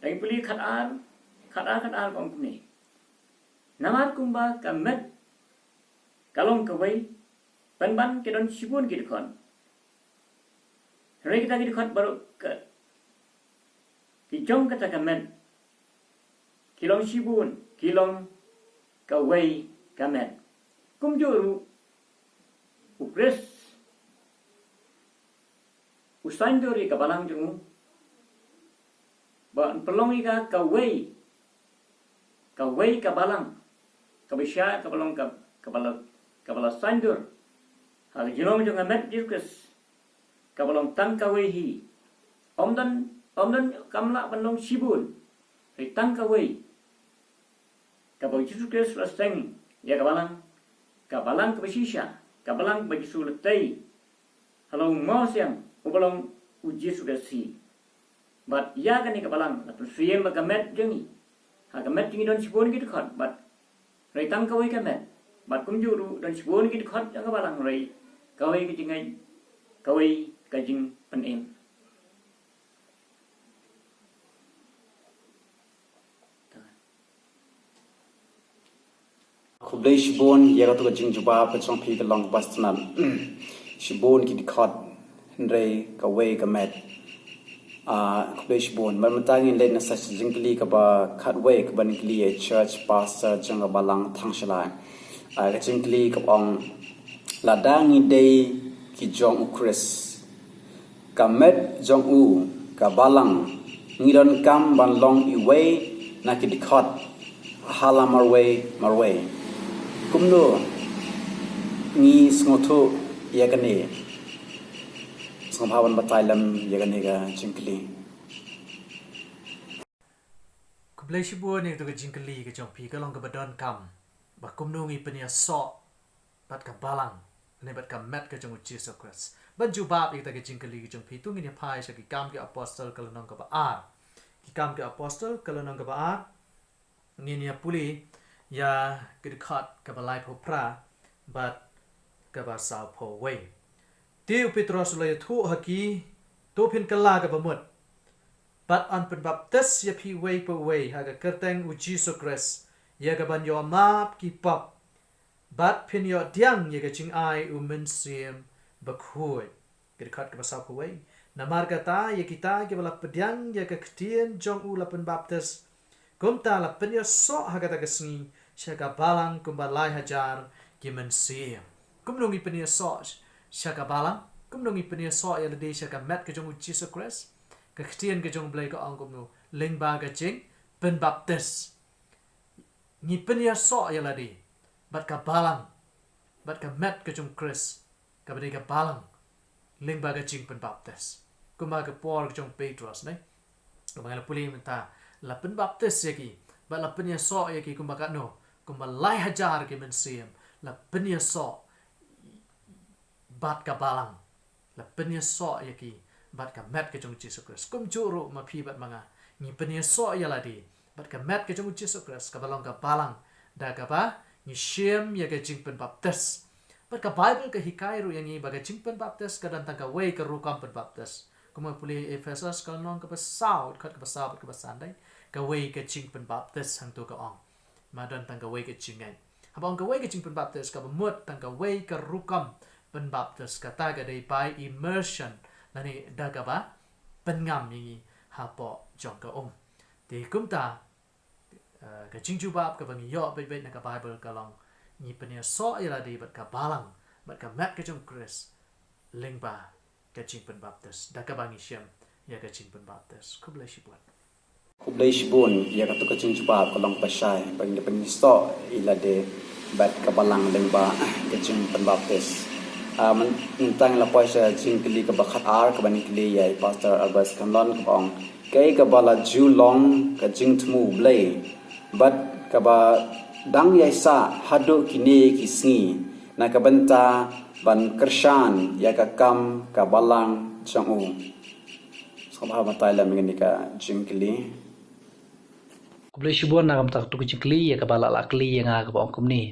Dang pule khatar, khatar, khatar ong kumne. Namar kumba ka met ka long kawei, pynban ki don shibun ki dkhot. Hynrei kita ki dkhot baroh ka, ki jong kata ka met, ki long shibun, ki long kawei ka met. Kumjuh ruh U Khrist u saiñdur ïa ka balang jong u ba un pynlong ïa ka kawei, kawei ka balang, kaba sha, kaba long ka, kaba la, kaba la saiñdur ha ka jinglong jong ka met Jisu Khrist, kaba long tang kawei hi. Ym don, ym don, kam lah ban long shibun, hynrei tang kawei. Kaba U Jisu Khrist la seng ïa ka balang, ka balang kaba shisha, ka balang ba U Jisu la tei halor u mawsiang uba long U Jisu Khrist hi. Bad ïa kane ka balang la pynsyriem bad ka met jong ngi. Ha ka met jong ngi don shibun ki dkhot, bad hynrei tang kawei ka met. Bad kumjuh ruh don shibun ki dkhot jong ka balang, hynrei kawei ka jingngeit, kawei ka jingpynim. Khublei shibun ïa katu ka jingjubab ka jong phi ka long kaba sngewtynnat. Shibun ki dkhot, hynrei kawei ka met. Ah, khublei shibun. Mynta ngin leit na sa sha jingkylli kaba khatwei kaba ngi kylli ïa church pastor jong ka balang Thangshalai. Ah, ka jingkylli kaba ong, lada ngi dei ki jong U Khrist, ka met jong u, ka balang, ngi donkam ban long iwei na ki dkhot ha la marwei marwei. Kumno ngi sngewthuh ïa kane? Sngewbha ban batai lem ïa kane ka jingkylli. Khublei shibun ïa katu ka jingkylli ka jong phi, ka long kaba donkam ba kumno ngi pynïasoh bad ka balang, ne bad ka met ka jong U Jisu Khrist. Ban jubab ïa kata ka jingkylli ka jong phi, to ngin ïa phai sha Ki Kam ki Apostol ka lynnong kaba ar. Ki Kam ki Apostol ka lynnong kaba ar. Ngin ïa pule ïa ki dkhot kaba laiphew phra bad kaba sawphew wei. Te u Petros u la ïathuh ha ki, to phin kylla kaba mut, bad yn pynbaptis ïa phi uwei pa uwei ha ka kyrteng U Jisu Khrist ïa ka ban ïoh map ki pop, bad phin ïoh pdiang ïa ka jingai U Mynsiem Bakhuid. Ki dkhot kaba sawphew wei. Namar kata ïa kita kiba la pdiang ïa ka ktien jong u la pynbaptis, kumta la pynïasoh ha kata ka sngi sha ka balang kumba lai hajar ki mynsiem. Kumno ngi pynïasoh sha ka balang? Kumno ngi pynïasoh ïa lade sha ka met ka jong U Jisu Khrist? Ka ktien ka jong U Blei ka ong kumno? Lyngba ka jingpynbaptis. Ngi pynïasoh ïa lade bad ka balang, bad ka met ka jong U Khrist, kaba dei ka balang, lyngba ka jingpynbaptis. Kumba ka por ka jong u Petros, ne? Kumba nga la pule mynta, la pynbaptis ïa ki, bad la pynïasoh ïa ki kumba katno, kumba lai hajar ki mynsiem, la pynïasoh bad ka balang. La pynïasoh ïa ki bad ka met ka jong U Jisu Khrist. Kumjuh ruh ma phi bad ma nga, ngi pynïasoh ïa lade bad ka met ka jong U Jisu Khrist, kaba long ka balang, da kaba ngi shim ïa ka jingpynbaptis. Bad ka Baibl ka hikai ruh ïa ngi ba ka jingpynbaptis ka don tang kawei ka rukom pynbaptis. Kumba pule Ephesos ka lynnong kaba saw, dkhot kaba saw bad kaba san, dei kawei ka jingpynbaptis hangto ka ong. Ma don tang kawei ka jingngeit. Haba ong kawei ka jingpynbaptis, kaba mut tang kawei ka rukom pynbaptis, kata ka dei by immersion, lane da kaba pynngam ïa ngi hapoh jong ka um. Te kumta, eh, ka jingjubab kaba ngi ïoh beit beit na ka Baibl ka long, ngi pynïasoh ïa lade bad ka balang, bad ka met ka jong u Khrist, lyngba ka jingpynbaptis, da kaba ngi shem ïa ka jingpynbaptis. Khublei shibun. Khublei shibun ïa kato ka jingjubab ka long kaba shai, ba ngi pynïasoh ïa lade bad ka balang lyngba ka jingpynbaptis. Ah, mynta ngi la poi sha jingkylli kaba khatar, kaba ngi kylli ïa i Pastor Albert Scanlon, kaba ong, kaei kaba la ju long ka jingthmu U Blei bad kaba dang ïai sah haduh kine ki sngi na ka bynta ban kyrshan ïa ka kam ka balang jong u? Sngewbha batai lem ïa kane ka jingkylli. Khublei shibun na ka bynta kato ka jingkylli, ïa kaba la lah kylli ïa nga, kaba ong kumne: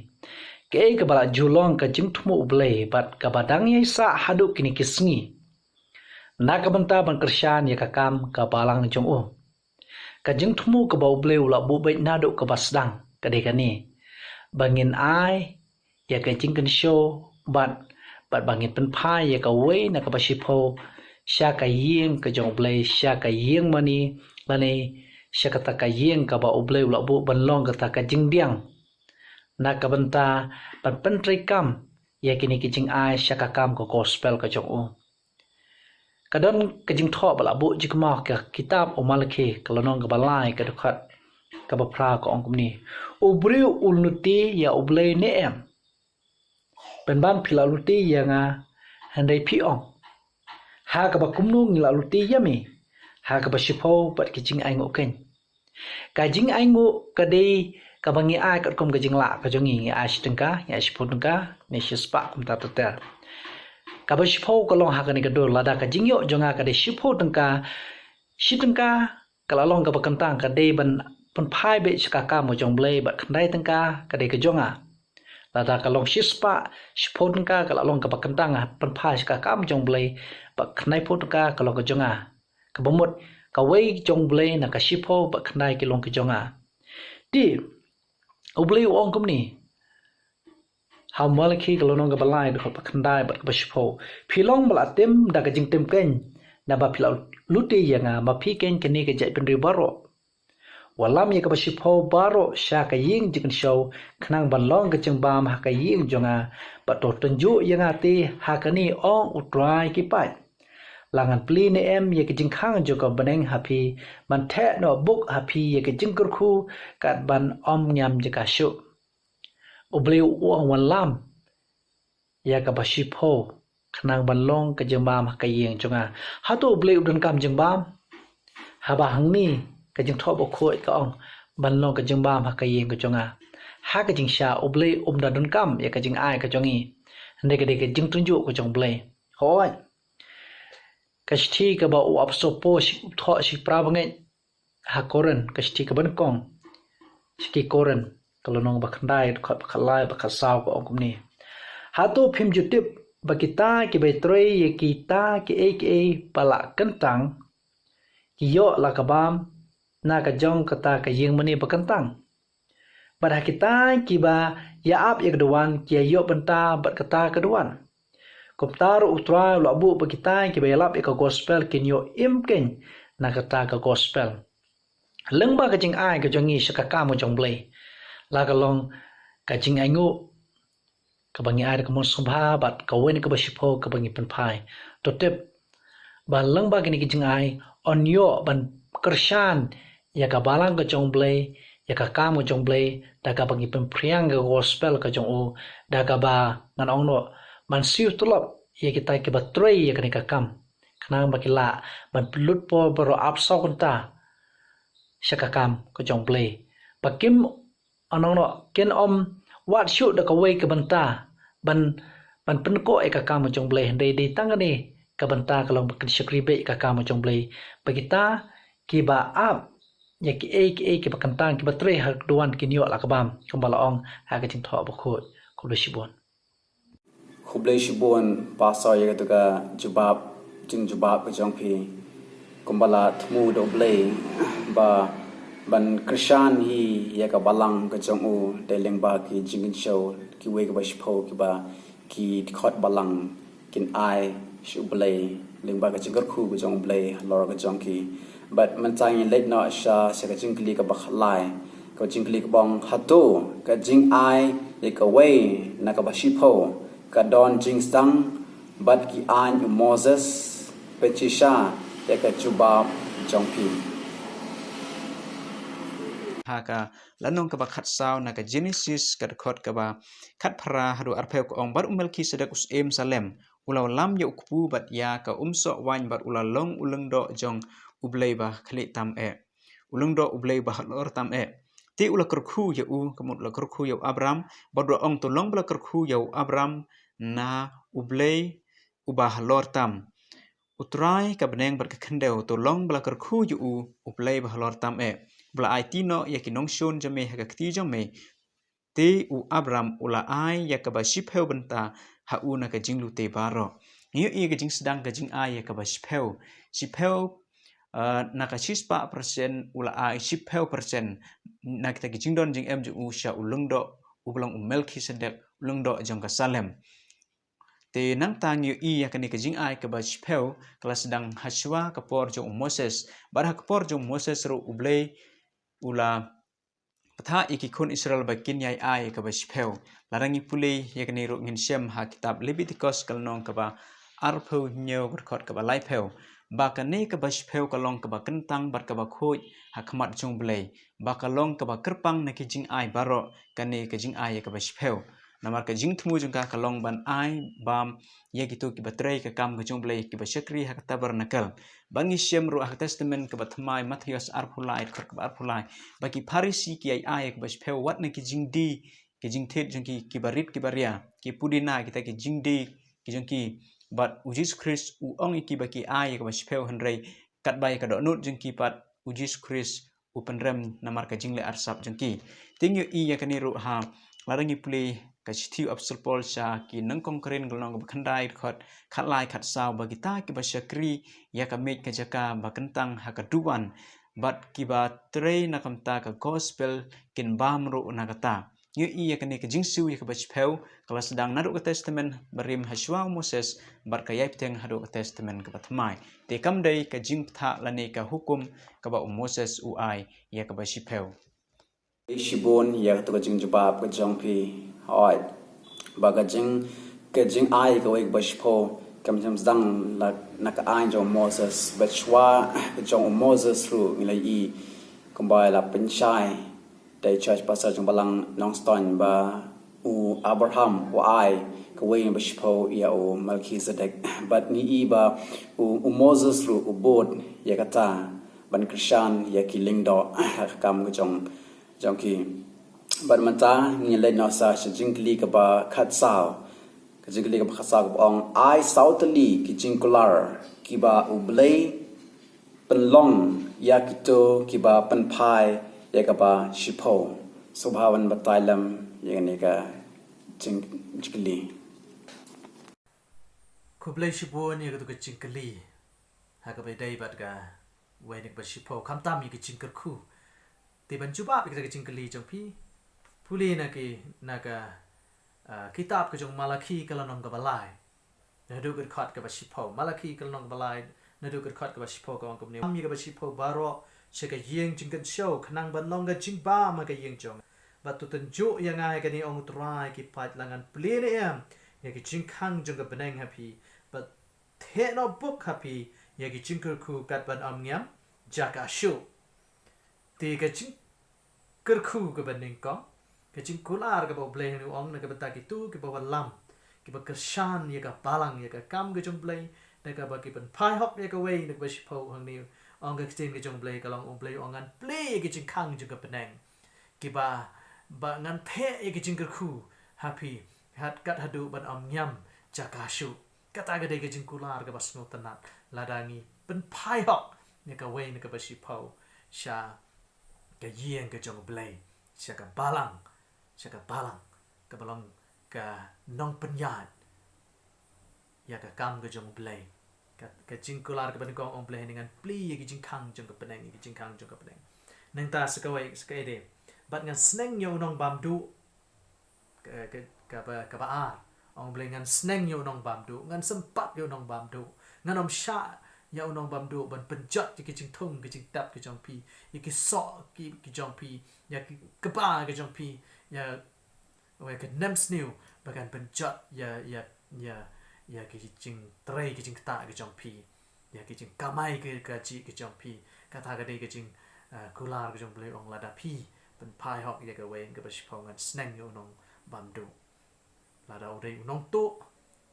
kaei kaba la ju long ka jingthmu U Blei bad kaba dang ïai sah haduh kine ki sngi na ka bynta ban kyrshan ïa ka kam ka balang jong u? Ka jingthmu kaba U Blei u la buh beit naduh kaba sdang ka dei kane: ba ngin ai ïa ka jingkynshew bad, bad ba ngin pynphai ïa kawei na kaba shiphew sha ka ïing ka jong U Blei, sha ka ïing mane, lane sha kata ka ïing kaba U Blei u la buh ban long kata ka jingdiang, na ka bynta ban pyntreikam ïa kine ki jingai sha ka kam ka gospel ka jong u. Ka don ka jingthoh ba la buh jingkynmaw ha ka kitab u Malakhi, ka lynnong kaba lai, ka dkhot kaba phra, ka ong kumne: U briew un lute ïa U Blei ne em? Pynban phi la lute ïa nga, hynrei phi ong, ha kaba kumno ngi la lute ïa me? Ha kaba shiphew bad ki jingainguh keiñ. Ka jingainguh ka dei kaba ngi ai katkum ka jinglah ka jong ngi, ngi ai shi tyngka, ngi ai shiphew tyngka, ne shispah, kumta ter ter. Kaba shiphew ka long ha kane ka dur, lada ka jingïoh jong nga ka dei shiphew tyngka, shi tyngka ka la long kaba kyntang, ka dei ban pynphai beit sha ka kam ka jong U Blei, bad khyndai tyngka ka dei ka jong nga. Lada ka long shispah, shiphew tyngka ka la long kaba kyntang, pynphai sha ka kam jong U Blei, bad khyndaiphew tyngka ka long ka jong nga. Kaba mut, kawei jong U Blei na ka shiphew bad khyndai ki long ki jong nga. Te U Blei u ong kumne ha u Malakhi, ka lynnong kaba lai, dkhot ba khyndai bad kaba shiphew: Phi long ba la tim da ka jingtim keiñ, naba phi la lute ïa nga, ma phi keiñ kine ki jaitbynriew baroh. Wallam ïa kaba shiphew baroh sha ka ïing jingkynshew, khnang ban long ka jingbam ha ka ïing jong nga, bad to tynjuh ïa nga te ha kane, ong U Trai ki paid. La ngan plie ne em ïa ka jingkhang jong ka bneng ha phi, ban theh noh buk ha phi ïa ka jingkyrkhu, kat ban ym ñiam jaka shuh? U Blei u ong, wallam ïa kaba shiphew, khnang ban long ka jingbam ha ka ïing jong nga. Hato U Blei u donkam jingbam? Haba hangne ka jingthoh bakhuid ka ong, ban long ka jingbam ha ka ïing ka jong nga. Ha ka jingshisha, U Blei um da donkam ïa ka jingai ka jong ngi, hynrei ka dei ka jingtynjuh ka jong U Blei. Hooid. Ka shithi kaba u apostol Paul u thoh sha ki para bangeit ha Korinth, ka shithi kaba nyngkong sha ki Korinth, ka lynnong ba khyndai, dkhot ba khatlai, ba khatsaw, ka ong kumne: Hato phim ju tip ba kita kiba trei ïa kita kiei kiei ba la kyntang, ki ïoh la ka bam na ka jong kata ka ïing mane ba kyntang? Bad ha kita kiba ïa ap ïa ka duwan, ki ïa ïoh bynta bad kata ka duwan. Kumta ruh U Trai u la buh ba kita kiba ïalap ïa ka gospel kin ïoh im keiñ na kata ka gospel. Lyngba ka jingai ka jong ngi sha ka kam ka jong U Blei, la ka long ka jingainguh kaba ngi ai da ka mon sngewbha, bad kawei na kaba shiphew kaba ngi pynphai. To tip ba lyngba kine ki jingai, yn ïoh ban kyrshan ïa ka balang ka jong U Blei, ïa ka kam ka jong U Blei, da kaba ngi pynphriang ka gospel ka jong u, da kaba, ngan ong noh, ban siew tulop ïa kita kiba trei ïa kane ka kam, khnang ba ki lah ban pynlut por baroh arphew saw kynta sha ka kam ka jong U Blei. Ba kim, ngan ong noh, kin ym wad shuh da kawei ka bynta ban, ban pynkoh ïa ka kam ka jong U Blei, hynrei dei tang kane ka bynta ka long ba kin shakri beit ïa ka kam ka jong U Blei, ba kita kiba ap ïa kiei kiei kiba kyntang, kiba trei ha ka duwan, kin ïoh la ka bam, kumba la ong ha ka jingthoh bakhuid. Khublei shibun. Khublei shibun Pastor ïa katu ka jubab, jingjubab ka jong phi. Kumba la thmu da U Blei ba Ban kyrshan hi ïa ka balang ka jong u, dei lyngba ki jingkynshew kiwei kiba shiphew kiba ki dkhot balang kin ai sha U Blei lyngba ka jingkyrkhu ka jong U Blei halor ka jong ki. Bad mynta ngin leit noh sha, sha ka jingkylli kaba khatlai. Ka jingkylli ka ong, hato ka jingai ïa kawei na kaba shiphew ka don jingsdang bad ki aiñ u Moses, pynshisha ïa ka jubab jong phi. Ha ka lynnong kaba khatsaw na ka Genesis ka dkhot kaba khatphra haduh arphew ka ong, bad u Melkisedek u syiem Salem u la wallam ïa u kpu bad ïa ka umsoh waiñ bad u la long u lyngdoh jong U Blei ba khlieh tam eh, u lyngdoh U Blei ba halor tam eh. Te u la kyrkhu ïa u, ka mut u la kyrkhu ïa u Abram, bad u la ong, to long ba la kyrkhu ïa u Abram na U Blei uba halor tam, U Trai ka bneng bad ka khyndew, to long ba la kyrkhu ïa u U Blei ba halor tam eh, ba la aiti noh ïa ki nongshun jong me ha ka kti jong me. Te u Abram u la ai ïa kaba shiphew bynta ha u na ka jinglute baroh. Ngi ïohi ka jingsdang ka jingai ïa kaba shiphew. Shiphew, uh, na ka shispah persen u la ai shiphew persen na kita ki jingdon jingem jong u sha u lyngdoh uba long u Melkisedek, u lyngdoh jong ka Salem. Te nangta ngi ïohi ïa kane ka jingai kaba shiphew ka la sdang hashwa ka por jong u Moses. Bad ha ka por jong u Moses ruh U Blei u la bthah ïa ki khun Israel ba kin ïai ai ïa kaba shiphew. Lada ngi pule ïa kane ruh ngin shem ha kitab Lebitikos ka lynnong kaba arphew hynñiew ka dkhot kaba laiphew, ba kane kaba shiphew ka long kaba kyntang bad kaba khuid ha khmat jong U Blei, ba ka long kaba kyrpang na ki jingai baroh kane ka jingai ïa kaba shiphew. Namar ka jingthmu jong ka ka long ban ai bam ïa kito kiba trei ka kam ka jong U Blei, kiba shakri ha ka tabernacle. Ba ngi shem ruh ha ka Testament kaba Thymmai, Mathaios arphew lai, dkhot kaba arphew lai, ba ki Pharisi ki ïai ai ïa kaba shiphew wat na ki jingdie, ki jingthied jong ki kiba rit kiba ria, ki pudina, kita ki jingdie ki jong ki. Bad U Jisu Khrist u ong ïa ki ba ki ai ïa kaba shiphew, hynrei katba ïa ka dohnud jong ki pat U Jisu Khrist u pynrem namar ka jingleh arsap jong ki. Te ngi ïohi ïa kane ruh ha, lada ngi pule ka shithi u Apostol Paul sha ki Nongkong Korinth ka lynnong kaba khyndai, dkhot khatlai khatsaw, ba kita kiba shakri ïa ka miej ka jaka ba kyntang ha ka duwan bad kiba trei na ka bynta ka gospel kin bam ruh na kata. Ngi ïohi ïa kane ka jingsiew ïa kaba shiphew ka la sdang naduh ka Testament barim hashwa u Moses bad ka ïai bteng haduh ka Testament kaba Thymmai. Te kam dei ka jingbthah lane ka hukum kaba u Moses u ai ïa kaba shiphew. Shibun ïa kato ka jingjubab ka jong phi, hooid, ba ka jing, ka jingai kawei kaba shiphew kam shym sdang la na ka aiñ jong u Moses, bad shwa ka jong u Moses ruh ngi la ïohi kumba la pynshai da i Church Pastor jong Balang Nongstoiñ ba u Abraham u ai kawei ba shiphew ïa u Melkisedek. Bad ngi ïohi ba u, u Moses ruh u bud ïa kata ban kyrshan ïa ki lyngdoh ha ka kam ka jong, jong ki. Bad mynta ngin leit noh sa sha jingkylli kaba khatsaw. Ka jingkylli kaba khatsaw kaba ong, ai saw tylli ki jingkular kiba U Blei pynlong ïa kito kiba pynphai ïa kaba shiphew. Sngewbha ban batai lem ïa kane ka jing, jingkylli. Khublei shibun ïa kato ka jingkylli ha kaba ïadei bad kawei na kaba shiphew, khamtam ïa ka jingkyrkhu. Te ban jubab ïa kata ka jingkylli jong phi, pule na ki, na ka, ah, kitab ka jong Malakhi ka lynnong kaba lai, naduh ka dkhot kaba shiphew. Malakhi ka lynnong kaba lai, naduh ka dkhot kaba shiphew, ka ong kumne: Ïa kaba shiphew baroh sha ka ïing jingkynshew, khnang ban long ka jingbam ha ka ïing jong. Bad to tynjuh ïa nga, ïa kane ong U Trai ki paid, lada ngan plie ne em ïa ki jingkhang jong ka bneng ha phi, bad theh noh buk ha phi ïa ki jingkyrkhu kat ban ym ngiam jaka shuh. Te ka jingkyrkhu kaba nyngkong, ka jingkular kaba U Blei u ong na ka bynta kito kiba wallam, kiba kyrshan ïa ka balang, ïa ka kam ka jong U Blei, na kaba ki pynphai hok ïa kawei na kaba shiphew. Hangne ong ka ktien ka jong U Blei, ka long U Blei u ong ngan plie ïa ki jingkhang jong ka bneng, kiba, ba ngan theh ïa ki jingkyrkhu ha phi, hat kat haduh ban ym ngiam jaka shuh. Kata ka dei ka jingkular kaba sngewtynnat lada ngi pynphai hok ïa kawei na kaba shiphew sha ka ïing ka jong U Blei, sha ka balang, sha ka balang kaba long ka nongpynïaid ïa ka kam ka jong U Blei. Ka, ka jingkular kaba nyngkong, ong U Blei hangne ngan plie ïa ki jingkhang jong ka bneng, ïa ki jingkhang jong ka bneng. Nangta sa kawei, sa kawei de. Bad ngan sneng ïa u nongbamduh, ka, ka, kaba, kaba ar. Ong Blei, ngan sneng ïa u nongbamduh, ngan sympat ïa u nongbamduh. Ngan ym shah ïa u nongbamduh ban pynjot ïa ki jingthung, ki jingtep ki jong phi, ïa ki soh ki, ki jong phi, ïa ki kba ki jong phi, ïa, wei, ka nemsniew ba kan pynjot ïa, ïa, ïa, ïa ki jingtrei ki jingktah ki jong phi, ïa ki jingkamai ki, ka jih ki jong phi. Kata ka dei ka jing, ah, kular ka jong Blei, ong lada phi pynphai hok ïa kawei kaba shiphew, ngan sneng ïa u nongbamduh. Lada u dei u nongtuh,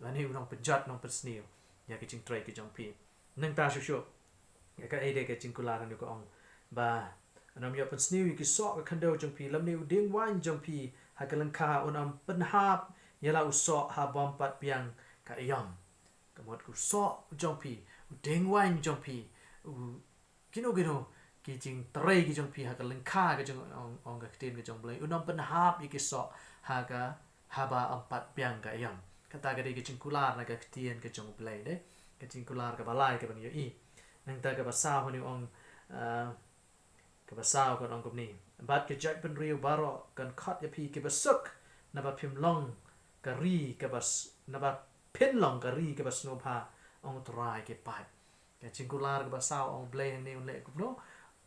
lane u nongpynjot, nongpynsniew ïa ki jingtrei ki jong phi. Nangta shuh shuh, ïa kaei de ka jingkular, ngan ïa ka ong ba un ym ïoh pynsniew ïa ki soh ka khyndew jong phi, lymne u dieng waiñ jong phi ha ka lyngkha un ym pynhap ïa la u soh ha bym pat biang ka aïom. Ka mut u soh jong phi, u dieng waiñ jong phi, u kino kino ki jingtrei ki jong phi ha ka lyngkha ka jong, ong, ong ka ktien ka jong Blei, un ym pynhap ïa ki soh ha ka, haba ym pat biang ka aïom. Kata ka dei ka jingkular na ka ktien ka jong Blei de. Ka jingkular kaba lai kaba ngi ïohi. Nangta kaba saw hangne ong, ah, kaba saw kan ong kumne: Bad ki jaitbynriew baroh kan khot ïa phi kiba suk, naba phim long ka ri kaba s-, naba phin long ka ri kaba sngewbha, ong Trai ki paid. Ka jingkular kaba saw, ong Blei hangne, un leh kumno?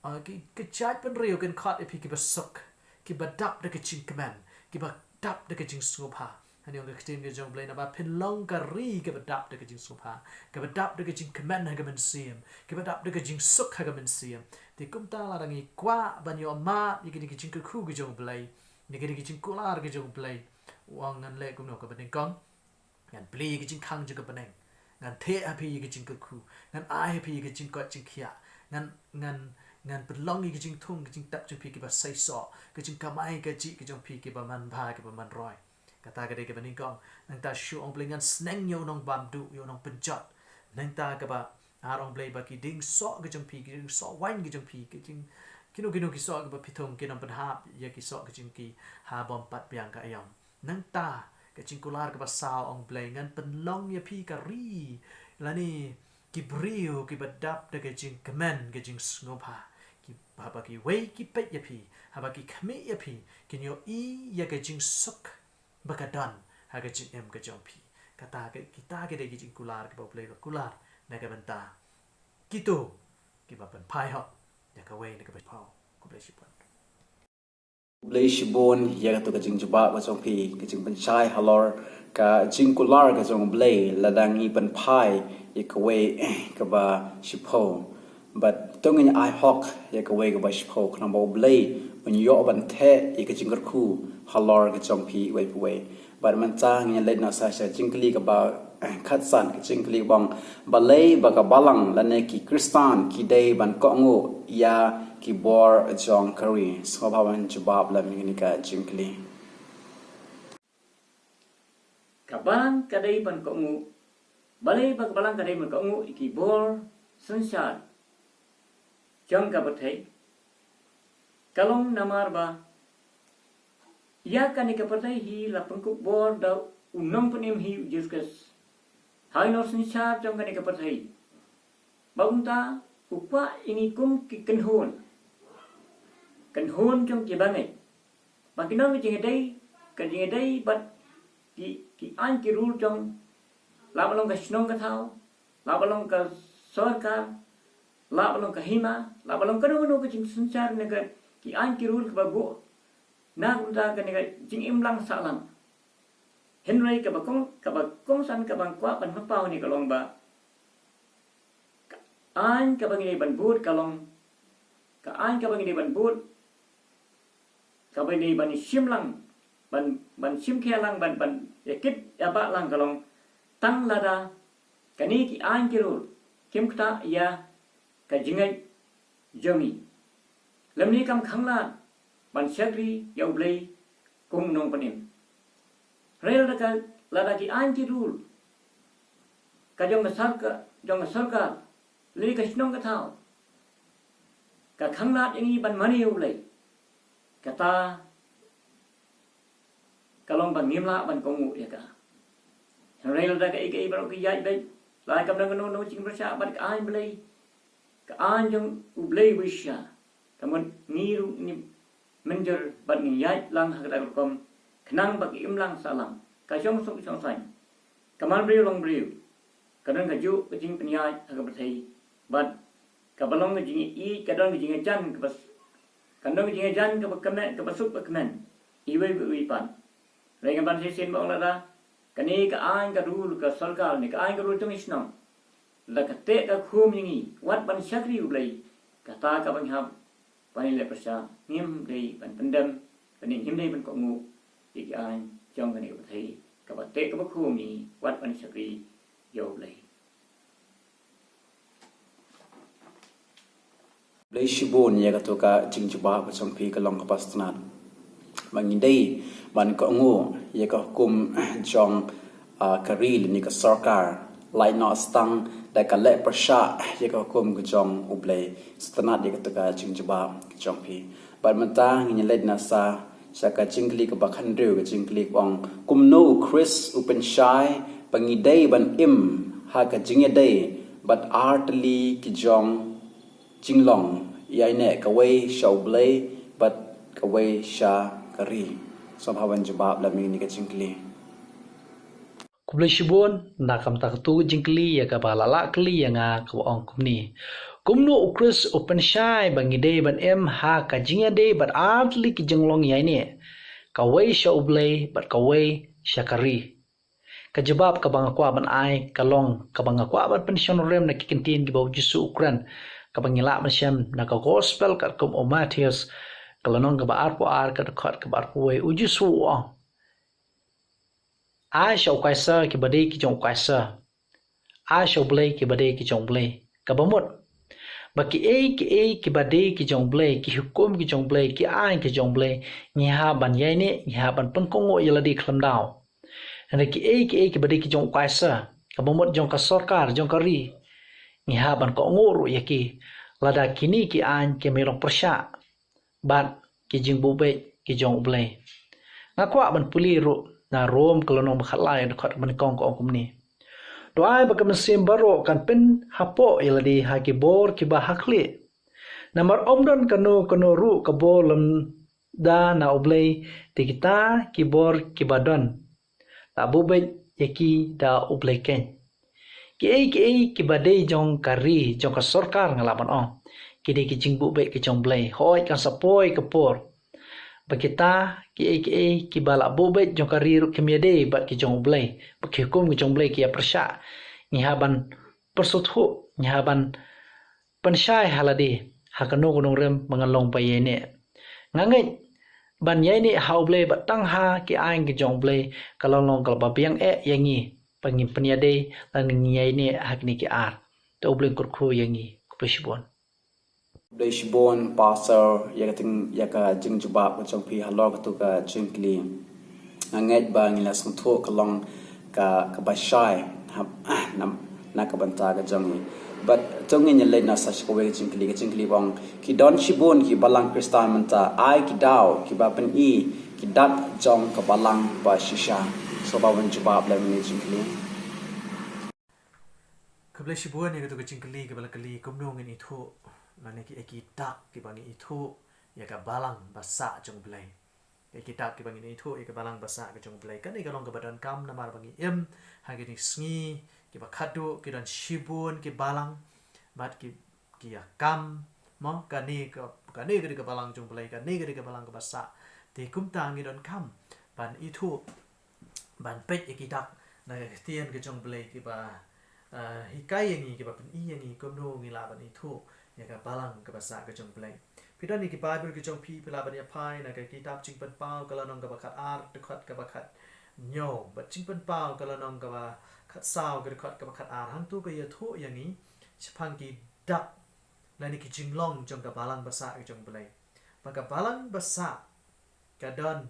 Ah, ki, ki jaitbynriew kin khot ïa phi kiba suk, kiba dap da ka jingkmen, kiba dap da ka jingsngewbha. Hangne ong ka ktien ka jong Blei, naba phin long ka ri kaba dap da ka jingsngewbha, kaba dap da ka jingkmen ha ka mynsiem, kaba dap da ka jingsuk ha ka mynsiem. Te kumta lada ngi kwah ban ïoh mad ïa kine ki jingkyrkhu ki jong Blei, ïa kine ki jingkular ki jong Blei, u ong ngan leh kumno, kaba nyngkong, ngan plie ïa ki jingkhang jong ka bneng. Ngan thiah ha phi ïa ki jingkyrkhu. Ngan ai ha phi ïa ki jingkoit jingkhiah. Ngan, ngan, ngan pynlong ïa ki jingthung, ki jingtep jong phi kiba seisoh, ki jingkamai ka jih ki jong phi kiba manbha, kiba manroi. Kata ka dei kaba nyngkong. Nangta shuh, ong Blei, ngan sneng ïa u nongbamduh, ïa u nongpynjot. Nangta kaba ar, ong Blei, ba ki dieng soh ki jong phi, ki dieng soh waiñ ki jong phi, ki jing, kino kino ki soh kiba phi thung, kin ym pynhap ïa ki soh ki jong ki ha bym pat biang ka aïom. Nangta ka jingkular kaba saw, ong Blei, ngan pynlong ïa phi ka ri, lane ki briew kiba dap da ka jingkmen, ka jingsngewbha, ki, haba kiwei ki peit ïa phi, haba ki khmih ïa phi, kin ïohi ïa ka jingsuk ba ka don ha ka jingim ka jong phi. Kata ka, kita ki dei ki jingkular kiba U Blei u la kular na ka bynta kito kiba pynphai hok ïa kawei na kaba shiphew. Khublei shibun. Khublei shibun ïa kato ka jingjubab ka jong phi, ka jingpynshai halor ka jingkular ka jong U Blei lada ngi pynphai ïa kawei kaba shiphew. Bad to ngin ai hok ïa kawei kaba shiphew, khnang ba U Blei un ïoh ban theh ïa ka jingkyrkhu halor ka jong phi iwei pa iwei. Bad mynta ngin leit noh sa sha jingkylli kaba, eh, khatsan, ka jingkylli kaba ong, balei ba ka balang lane ki Khristan ki dei ban kohnguh ïa ki bor jong ka ri? Sngewbha ban jubab lem ïa kane ka jingkylli. Ka balang ka dei ban kohnguh, balei ba ka balang ka dei ban kohnguh ïa ki bor synshar jong ka pyrthei? Ka long namar ba ïa kane ka pyrthei hi la pynkup bor da u Nongpynim hi u Jisu Khrist. Ha ki nor synshar jong kane ka pyrthei, ba kumta u kwah ïa ngi kum ki kynhun, kynhun jong ki bangeit, ba ki nang ka jingïadei, ka jingïadei bad ki, ki aiñ ki rul jong, lah ba long ka shnong ka thaw, lah ba long ka sorkar, lah ba long ka hima, lah ba long kano kano ka jingsynshar ne ka, ki aiñ ki rul kaba buh na ka bynta kane ka jingim lang sahlang. Hynrei kaba kong, kaba kongsan kaba nga kwah ban pynpaw hangne ka long ba ka aiñ kaba ngi dei ban bud ka long, ka aiñ kaba ngi dei ban bud, kaba ngi dei ban shim lang, ban, ban shim khia lang, ban, ban ïa kit ïa bah lang ka long, tang lada kane ki aiñ ki rul kim ktah ïa ka jingngeit jong ngi, lymne kam khanglad ban shakri ïa U Blei kum u Nongpynim. Hynrei lada ka, lada ki aiñ ki rul ka jong ka sorkar, jong ka sorkar, lane ka shnong ka thaw, ka khanglad ïa ngi ban mane ïa U Blei, kata ka long ba ngim lah ban kohnguh ïa ka. Hynrei lada kaei kaei baroh ki ïaid beit, la kam don kano kano jingpyrshah bad ka aiñ Blei, ka aiñ jong U Blei ba shisha, Ka mut ngi ruh ngi mynjur bad ngi ïaid lang ha kata ka rukom khnang ba ka imlang sahlang ka shong suk shong saiñ, ka mar briew long briew, ka don ka juh ka jingpynïaid ha ka pyrthei bad kaba long ka jingïeit ka don ka jingïajan kaba s- ka don ka jingïajan kaba kmen kaba suk ba kmen iwei pa iwei pat. Hynrei ngan ban shisien ba ong lada kane ka aiñ ka rule ka sorkar ne ka aiñ ka rule jong i shnong la ka teh ka khum ïa ngi wat ban shakri U Blei, kata kaba ngi hap ban ïaleh pyrshah, ngim dei ban pyndem, kane ngim dei ban kohnguh ïa ki aiñ jong kane ka pyrthei kaba teh kaba khum ïa ngi wat ban shakri ïa U Blei. Blei shibun ïa kato ka jingjubab ka jong phi ka long kaba sngewtynnat. Ba ngi dei ban kohnguh ïa ka hukum jong ah, ka ri lane ka sorkar. Lait noh tang da ka leh pyrshah ïa ka hukum ka jong U Blei. Sngewtynnat ïa kato ka jingjubab ka jong phi. Bad mynta ngin ïa leit noh sa sha ka jingkylli kaba khathynriew, ka jingkylli kaba ong kumno U Khrist u pynshai ba ngi dei ban im ha ka jingïadei bad artylli ki jong jinglong ïaineh, kawei sha U Blei bad kawei sha ka ri. Sngewbha ban jubab lem ïa kane ka jingkylli. Khublei shibun na ka bynta kato ka jingkylli ïa kaba la lah kylli ïa nga kaba ong kumne. Kumno U Khrist u pynshai ba ngi dei ban im ha ka jingïadei bad artylli ki jinglong ïaineh, kawei sha U Blei bad kawei sha ka ri? Ka jubab kaba nga kwah ban ai ka long kaba nga kwah ban pynshong nongrim na ki kyntien kiba U Jisu u kren, kaba ngi lah ban shem na ka gospel katkum u Mathaios, ka lynnong kaba arphew ar, ka dkhot kaba arphew wei. U Jisu u ong, ai sha u Kaisar kiba dei ki jong u Kaisar, ai sha U Blei kiba dei ki jong U Blei. Kaba mut ba kiei kiei kiba dei ki jong U Blei, ki hukum ki jong U Blei, ki aiñ ki jong U Blei, ngi hap ban ïaineh, ngi hap ban pynkohnguh ïa lade khlem daw. Hynrei kiei kiei kiba dei ki jong u Kaisar, kaba mut jong ka sorkar, jong ka ri, ngi hap ban kohnguh ruh ïa ki lada kine ki aiñ kim long pyrshah bad ki jingbuh beit ki jong U Blei. Nga kwah ban pule ruh na Rom ka lynnong ba khatlai, dkhot ba nyngkong, ka ong kumne: To ai ba ka mynsiem baroh kan pynhapoh ïa lade ha ki bor kiba ha khlieh. Namar ym don kano kano ruh ka bor lymda na U Blei, te kita ki bor kiba don la buh beit ïa ki da U Blei keiñ. Kiei kiei kiba dei jong ka ri, jong ka sorkar, nga lah ban ong, ki dei ki jingbuh beit ki jong U Blei. Hooid, kan sa poi ka por ba kita kiei kiei kiba la buh beit jong ka ri ruh kim ïadei bad ki jong U Blei, bad ki hukum ki jong U Blei ki ïa pyrshah. Ngi hap ban pyrsngewthuh, ngi hap ban pynshai ha lade ha kano ka nongrim ba ngan long ba ïaineh. Nga ngeit ban ïaineh ha U Blei bad tang ha ki aiñ ki jong U Blei ka la long kaba biang eh ïa ngi ba ngin pynïadei lane ngin ïaineh ha kine ki ar. To U Blei un kyrkhu ïa ngi. Khublei shibun. Khublei shibun Pastor ïa ka jing, ïa ka jingjubab ka jong phi halor kato ka jingkylli. Nga ngeit ba ngi la sngewthuh ka long ka, kaba shai na, na, na ka bynta ka jong ngi. Bad to ngin ïa leit noh sa sha kawei ka jingkylli, ka jingkylli ba ong, ki don shibun ki balang Khristan mynta, ai ki daw kiba pyni ki dak jong ka balang ba shisha. Sngewbha ban jubab lem ïa kane ka jingkylli. Khublei shibun ïa kato ka jingkylli kaba la kylli, kumno ngin ithuh lane kiei ki dak kiba ngin ithuh ïa ka balang ba sah jong U Blei. Kiei ki dak kiba ngin ithuh ïa ka balang ba sah ka jong U Blei. Kane ka long kaba donkam namar ba ngi im ha kine ki sngi kiba khatduh, ki don shibun ki balang bad ki, ki ïa kam, mo, kane ka, kane ka dei ka balang jong U Blei, kane ka dei ka balang kaba sah. Te kumta ngi donkam ban ithuh, ban peit ïa ki dak na ka ktien ka jong U Blei kiba, ah, hikai ïa ngi, kiba pyni ïa ngi kumno ngi lah ban ithuh ïa ka balang kaba sah ka jong U Blei. Phi don ïa ki Baibl ki jong phi, phi lah ban ïa phai na ka kitab Jingpynpaw ka lynnong kaba khatar, dkhot kaba khathynñiew, bad Jingpynpaw ka lynnong kaba khatsaw, ka dkhot kaba khatar. Hangto ka ïathuh ïa ngi shaphang ki dak lane ki jinglong jong ka balang ba sah ka jong U Blei. Ba ka balang ba sah ka don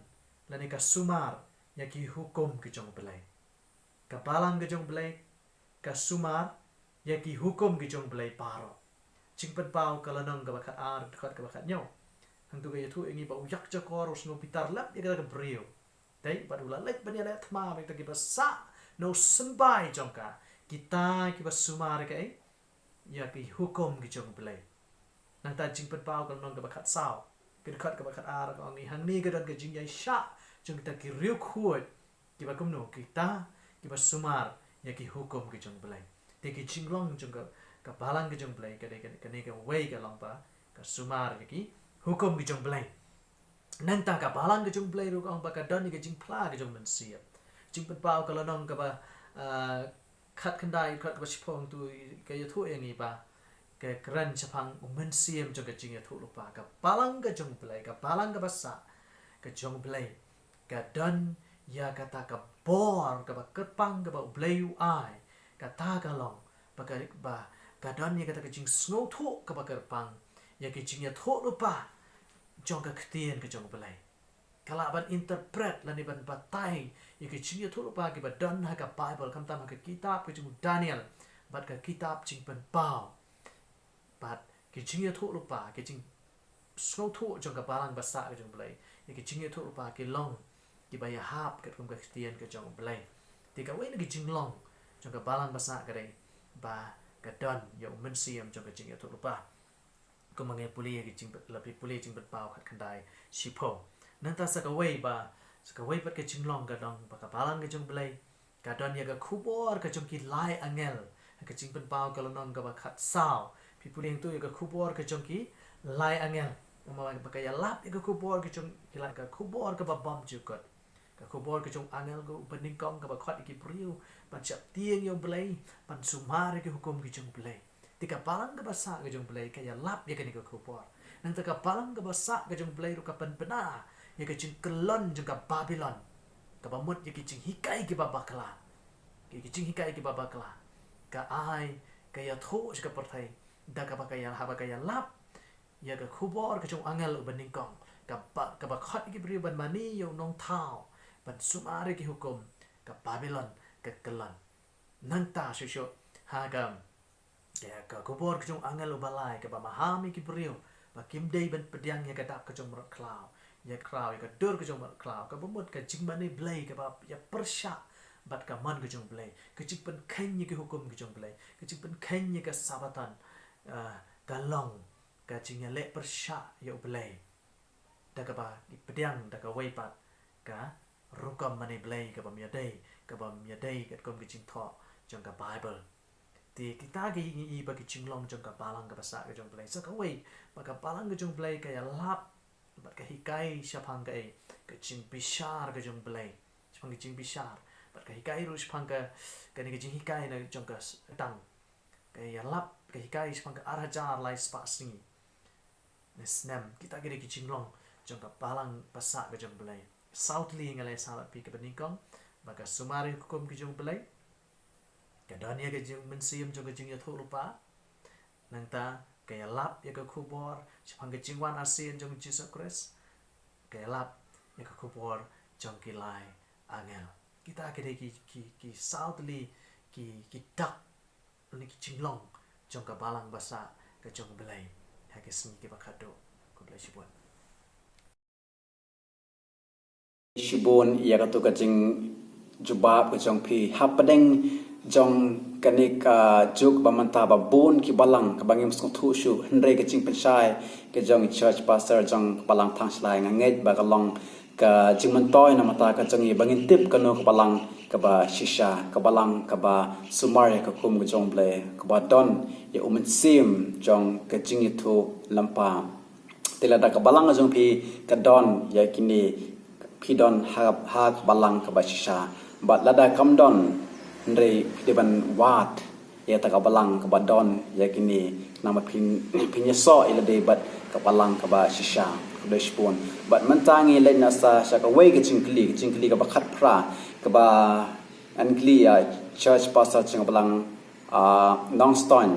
lane ka sumar ïa ki hukum ki jong U Blei. Ka balang ka jong U Blei ka sumar ïa ki hukum ki jong U Blei baroh. Jingpynpaw ka lynnong kaba khatar, dkhot kaba khathynñiew. Hangto ka ïathuh ïa ngi ba u ïakjakor u sngewbitar lem ïa kata ka briew. Dei bad u la leit ban ïaleh thma bad kita kiba sah na u symbai jong ka, kita kiba sumar ïa kaei, ïa ki hukum ki jong U Blei. Nangta Jingpynpaw ka lynnong kaba khatsaw, ka dkhot kaba khatar ka ong, hangne ka don ka jingïaishah jong kita ki riewkhuid kiba kumno, kita kiba sumar ïa ki hukum ki jong Blei. Te ki jinglong jong ka, ka balang ka jong Blei ka dei ka, kane kawei ka long ba ka sumar ïa ki hukum ki jong Blei. Nangta ka balang ka jong Blei ruh ka ong ba ka don ïa ka jingphla ka jong u Mynsiem. Jingpynpaw ka lynnong kaba, ah, khatkhyndai, dkhot kaba shiphew hangto ka ïathuh ïa ngi ba ka kren shaphang u Mynsiem jong ka jingïathuhlypa. Ka balang ka jong Blei, ka balang kaba sah ka jong Blei, ka don ïa kata ka bor kaba kyrpang kaba u Blei u ai. Kata ka long ba ka, ba ka don ïa kata ka jingsngewthuh kaba kyrpang ïa ka jingïathuhlypa jong ka ktien ka jong Blei. Ka lah ban interpret lane ban batai ïa ki jingïathuhlypa kiba don ha ka Baibl, khamtam ha ka kitab ka jong u Daniel bad ka kitab Jingpynpaw. Bad ki jingïathuhlypa, ki jingsngewthuh jong ka balang ba sah ka jong Blei ïa ki jingïathuhlypa ki long kiba ïahap katkum ka ktien ka jong Blei. Te kawei na ki jinglong jong ka balang ba sah ka dei ba ka don ïa u Mynsiem jong ka jingïathuhlypa. Kumba ngi pule ïa ki jing, la phi pule Jingpynpaw khatkhyndai shiphew. Nangta sa kawei ba, sa kawei pat ka jinglong ka dang ba ka balang ka jong Blei ka don ïa ka khubor ka jong ki lai angel. Ha ka Jingpynpaw ka lynnong kaba khatsaw phi pule hangto ïa ka khubor ka jong ki lai angel. Kumba ba ka ïalap ïa ka khubor ka jong ki lai, ka khubor kaba bymjukut. Ka khubor ka jong u angel uba nyngkong kaba khot ïa ki briew ban sheptieng ïa u Blei, ban sumar ïa ki hukum ki jong u Blei. Te ka balang kaba sah ka jong u Blei ka ïalap ïa kane ka khubor. Nangta ka balang kaba sah ka jong u Blei ruh ka pynbna ïa ka jingkyllon jong ka Babilon, kaba mut ïa ki jinghikai kiba bakla. Ki, ki jinghikai kiba bakla. Ka ai, ka ïathuh sha ka pyrthei da kaba ka ïa, haba ka ïalap ïa ka khubor ka jong u angel uba nyngkong kaba, kaba khot ïa ki briew ban mane ïa u nongthaw, ban sumar ïa ki hukum, ka Babilon ka kyllon. Nangta shuh shuh ha ka, ïa ka khubor ka jong u angel uba lai kaba maham ïa ki briew ba kim dei ban pdiang ïa ka dak ka jong u mrad khlaw, ïa ka khraw, ïa ka dur ka jong u mrad khlaw, kaba mut ka jingmane Blei kaba ïapyrshah bad ka mon ka jong u Blei, ka jingpynkheiñ ïa ki hukum ka jong u Blei, ka jingpynkheiñ ïa ka Sabbaton, ah, ka long ka jingïaleh pyrshah ïa u Blei da kaba ki pdiang da kawei pat ka rukom mane Blei kaba ym ïadei, kaba ym ïadei katkum ka jingthoh jong ka Baibl. Te kita ki ngi i ba ki jinglong jong ka balang kaba sah ka jong u Blei. Sa kawei, ba ka balang ka jong u Blei ka ïalap bad ka hikai shaphang kaei, ka jingbishar ka jong u Blei. Shaphang ka jingbishar bad ka hikai ruh shaphang ka, kane ka jinghikai na jong ka s-, tang. Ka ïalap, ka hikai shaphang ka ar hajar lai spah sngi ne snem. Kita ki dei ki jinglong jong ka balang ba sah ka jong u Blei. Saw tylli nga la ïathuh ïa phi kaba nyngkong, ba ka sumar ïa ki hukum ki jong u Blei, ka don ïa ka jing, mynsiem jong ka jingïathuhlypa. Nangta ka ïalap ïa ka khubor shaphang ka jingwan arsien jong u Jisu Khrist. Ka ïalap ïa ka khubor jong ki lai angel. Kita ki dei ki, ki, ki saw tylli ki, ki dak ne ki jinglong jong ka balang ba sah ka jong u Blei ha ki sngi kiba khatduh. Khublei shibun. Shibun ïa kato ka jingjubab ka jong phi. Hapdeng jong kane ka juk ba mynta ba bun ki balang kaba ngim sngewthuh shuh, hynrei ka jingpynshai ka jong i church pastor jong ka balang Thangshlai nga ngeit ba ka long ka jingmyntoi na ka bynta ka jong ngi ba ngin tip kano ka balang kaba shisha, ka balang kaba sumar ïa ka hukum ka jong u Blei, kaba don ïa u mynsiem jong ka jingïathuhlypa. Te lada ka balang ka jong phi ka don ïa kine, phi don ha, ha ka balang kaba shisha. Bad lada kam don, hynrei phi dei ban wad ïa kata ka balang kaba don ïa kine, namar phin, phin ïasoh ïa lade bad ka balang kaba shisha. Khublei shibun. Bad mynta ngi leit noh sa sha kawei ka jingkylli, ka jingkylli kaba khatphra, kaba ngan kylli ïa church pastor jong ka balang, ah, Nongstoiñ.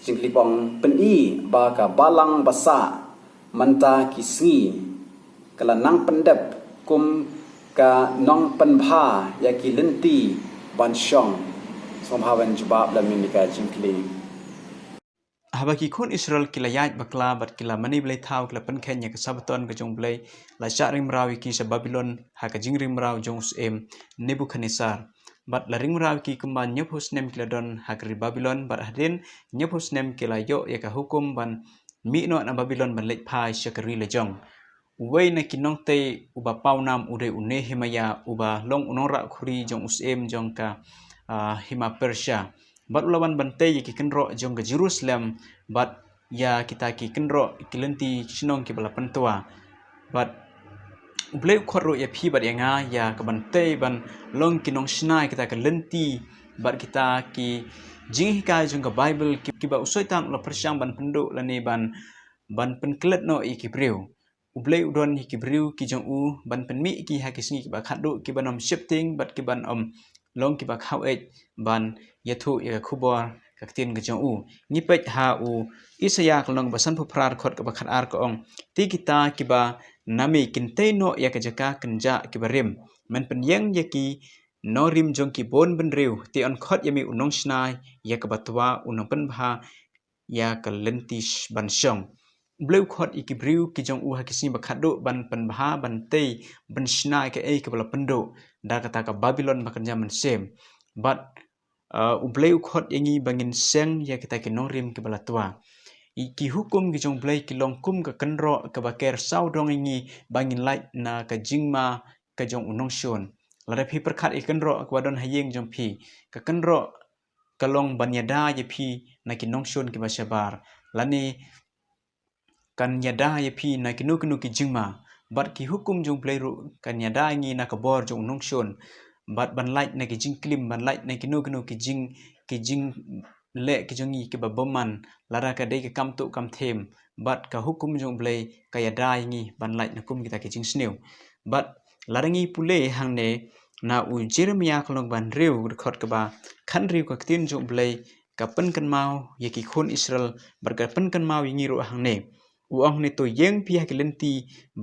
Jingkylli ba ong, pyni ba ka balang ba sah mynta ki sngi ka la nang pyndep kum ka nongpynbha ïa ki lynti ban shong. Sngewbha ban jubab lem ïa kane ka jingkylli. Haba ki khun Israel ki la ïaid bakla bad ki la mane blei thaw, ki la pynkheiñ ïa ka Sabbaton ka jong u Blei, la shah ring mraw ïa ki sha Babilon ha ka jingring mraw jong u syiem Nebukhadnessar. Bad la ring mraw ïa ki kumba hynñiewphew snem ki la don ha ka ri Babilon, bad hadien hynñiewphew snem ki la ïoh ïa ka hukum ban mih noh na Babilon ban leit phai sha ka ri la jong. Uwei na ki nongtei uba pawnam u dei u Nehemiah, uba long u nongrah khuri jong u syiem jong ka, ah, hima Persia. Bad u la wan ban tei ïa ki kynroh jong ka Jerusalem, bad ïa kita ki kynroh, ki lynti shnong kiba la pyntwa. Bad U Blei u khot ruh ïa phi bad ïa nga ïa ka ban tei ban long ki nongshna ïa kita ki lynti bad kita ki jinghikai jong ka Baibl ki, kiba u Soitan u la pyrshang ban pynduh lane ban, ban pynklet noh ïa ki briew. U Blei u don ïa ki briew ki jong u ban pynmih ki ha ki sngi kiba khatduh, kiban ym sheptieng bad kiban ym long kiba khaw eit ban ïathuh ïa ka khubor ka ktien ka jong u. Ngi peit ha u Isaïah ka lynnong ba sanphew phra, dkhot kaba khatar, ka ong: Te kita kiba name kin tei noh ïa ka jaka kynjah kiba rim, men pynïeng ïa ki nongrim jong ki bun bynriew. Te yn khot ïa me u nongshna ïa kaba twa, u nongpynbha ïa ka lynti sh-, ban shong. U Blei u khot ïa ki briew ki jong u ha ki sngi ba khatduh ban pynbha, ban tei, ban shna ïa kaei kaba la pynduh da kata ka Babilon ba kynja mynsiem. Bad, uh, U Blei u khot ïa ngi ba ngin seng ïa kita ki nongrim kiba la twa. Ïa ki hukum ki jong U Blei ki long kum ka kynroh kaba ker sawdong ïa ngi ba ngin lait na ka jingma ka jong u nongshun. Lada phi pyrkhat ïa ka kynroh kaba don ha ïing jong phi, ka kynroh ka long ban ïada ïa phi na ki nongshun kiba shabar, lane kan ïada ïa phi na kino kino ki jingma. Bad ki hukum jong U Blei ruh kan ïada ïa ngi na ka bor jong u nongshun, bad ban lait na ki jingklim, ban lait na kino kino ki jing, ki jingleh ki jong ngi kiba bymman, lada ka dei ka kam tuh kam them. Bad ka hukum jong U Blei ka ïada ïa ngi ban lait na kum kita ki jingsniew. Bad lada ngi pule hangne na u Jeremiah ka lynnong ba hynriew, dkhot kaba khathynriew, ka ktien jong U Blei ka pynkynmaw ïa ki khun Israel, bad ka pynkynmaw ïa ngi ruh hangne. U ong hangne: To ïeng phi ha ki lynti,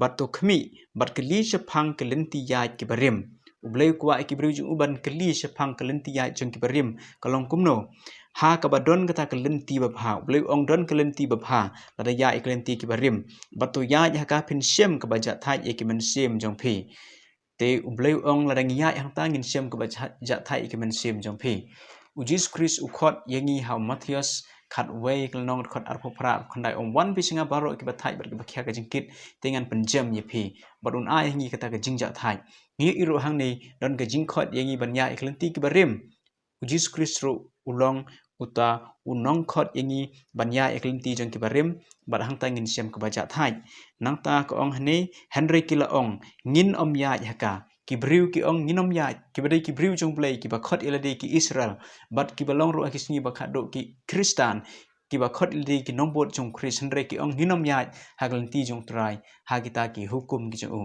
bad to khmih, bad kylli shaphang ki lynti ïaid kiba rim. U Blei u kwah ïa ki briew jong u ban kylli shaphang ki lynti ïaid jong kiba rim. Ka long kumno? Ha kaba don kata ka lynti babha, U Blei u ong don ka lynti babha, lada ïaid ïa ki lynti kiba rim. Bad to ïaid ha ka, phin shem kaba jahthait ïa ki mynsiem jong phi. Te U Blei u ong lada ngi ïaid hangta ngin shem kaba jah-, jahthait ïa ki mynsiem jong phi. U Jisu Khrist u khot ïa ngi ha u Mathaios khatwei ka lynnong, dkhot arphew phra, khyndai, ong: Wan phi sha nga baroh kiba thait bad kiba khia ka jingkit, te ngan pynjem ïa phi. Bad un ai ha ngi kata ka jingjahthait. Ngi ïohi ruh hangne don ka jingkhot ïa ngi ban ïaid ïa ki lynti kiba rim. U Jisu Khrist ruh u long uta u nongkhot ïa ngi ban ïaid ïa ki lynti jong kiba rim, bad hangta ngin shem kaba jahthait. Nangta ka ong hangne: Hynrei ki la ong, ngin ym ïaid ha ka. Ki briew ki ong ngin ym ïaid, kiba dei ki briew jong U Blei, kiba khot ïa lade ki Israel, bad kiba long ruh ha ki sngi ba khatduh ki Khristan, kiba khot ïa lade ki nongbud jong Khrist, hynrei ki ong ngin ym ïaid ha ka lynti jong U Trai, ha kita ki hukum ki jong u.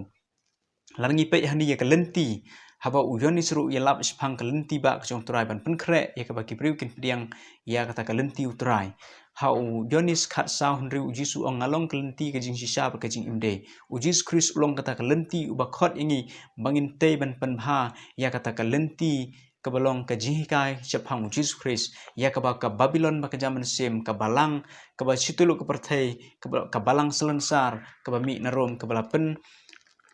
Lada ngi peit hangne ïa ka lynti, haba u Ïoannis ruh u ïalap shaphang ka lynti ba ka jong U Trai ban pynkhreh ïa kaba ki briew kin pdiang ïa kata ka lynti U Trai. Ha u Ïoannis khatsaw hynriew u Jisu u ong: Nga long ka lynti, ka jingshisha bad ka jingim de. U Jisu Khrist u long kata ka lynti uba khot ïa ngi ba ngin tei ban pynbha ïa kata ka lynti kaba long ka jinghikai shaphang u Jisu Khrist, ïa kaba ka Babilon ba kynja mynsiem, ka balang kaba shityllup ka pyrthei, kaba, ka balang salonsar kaba mih na Rom, kaba la pyn,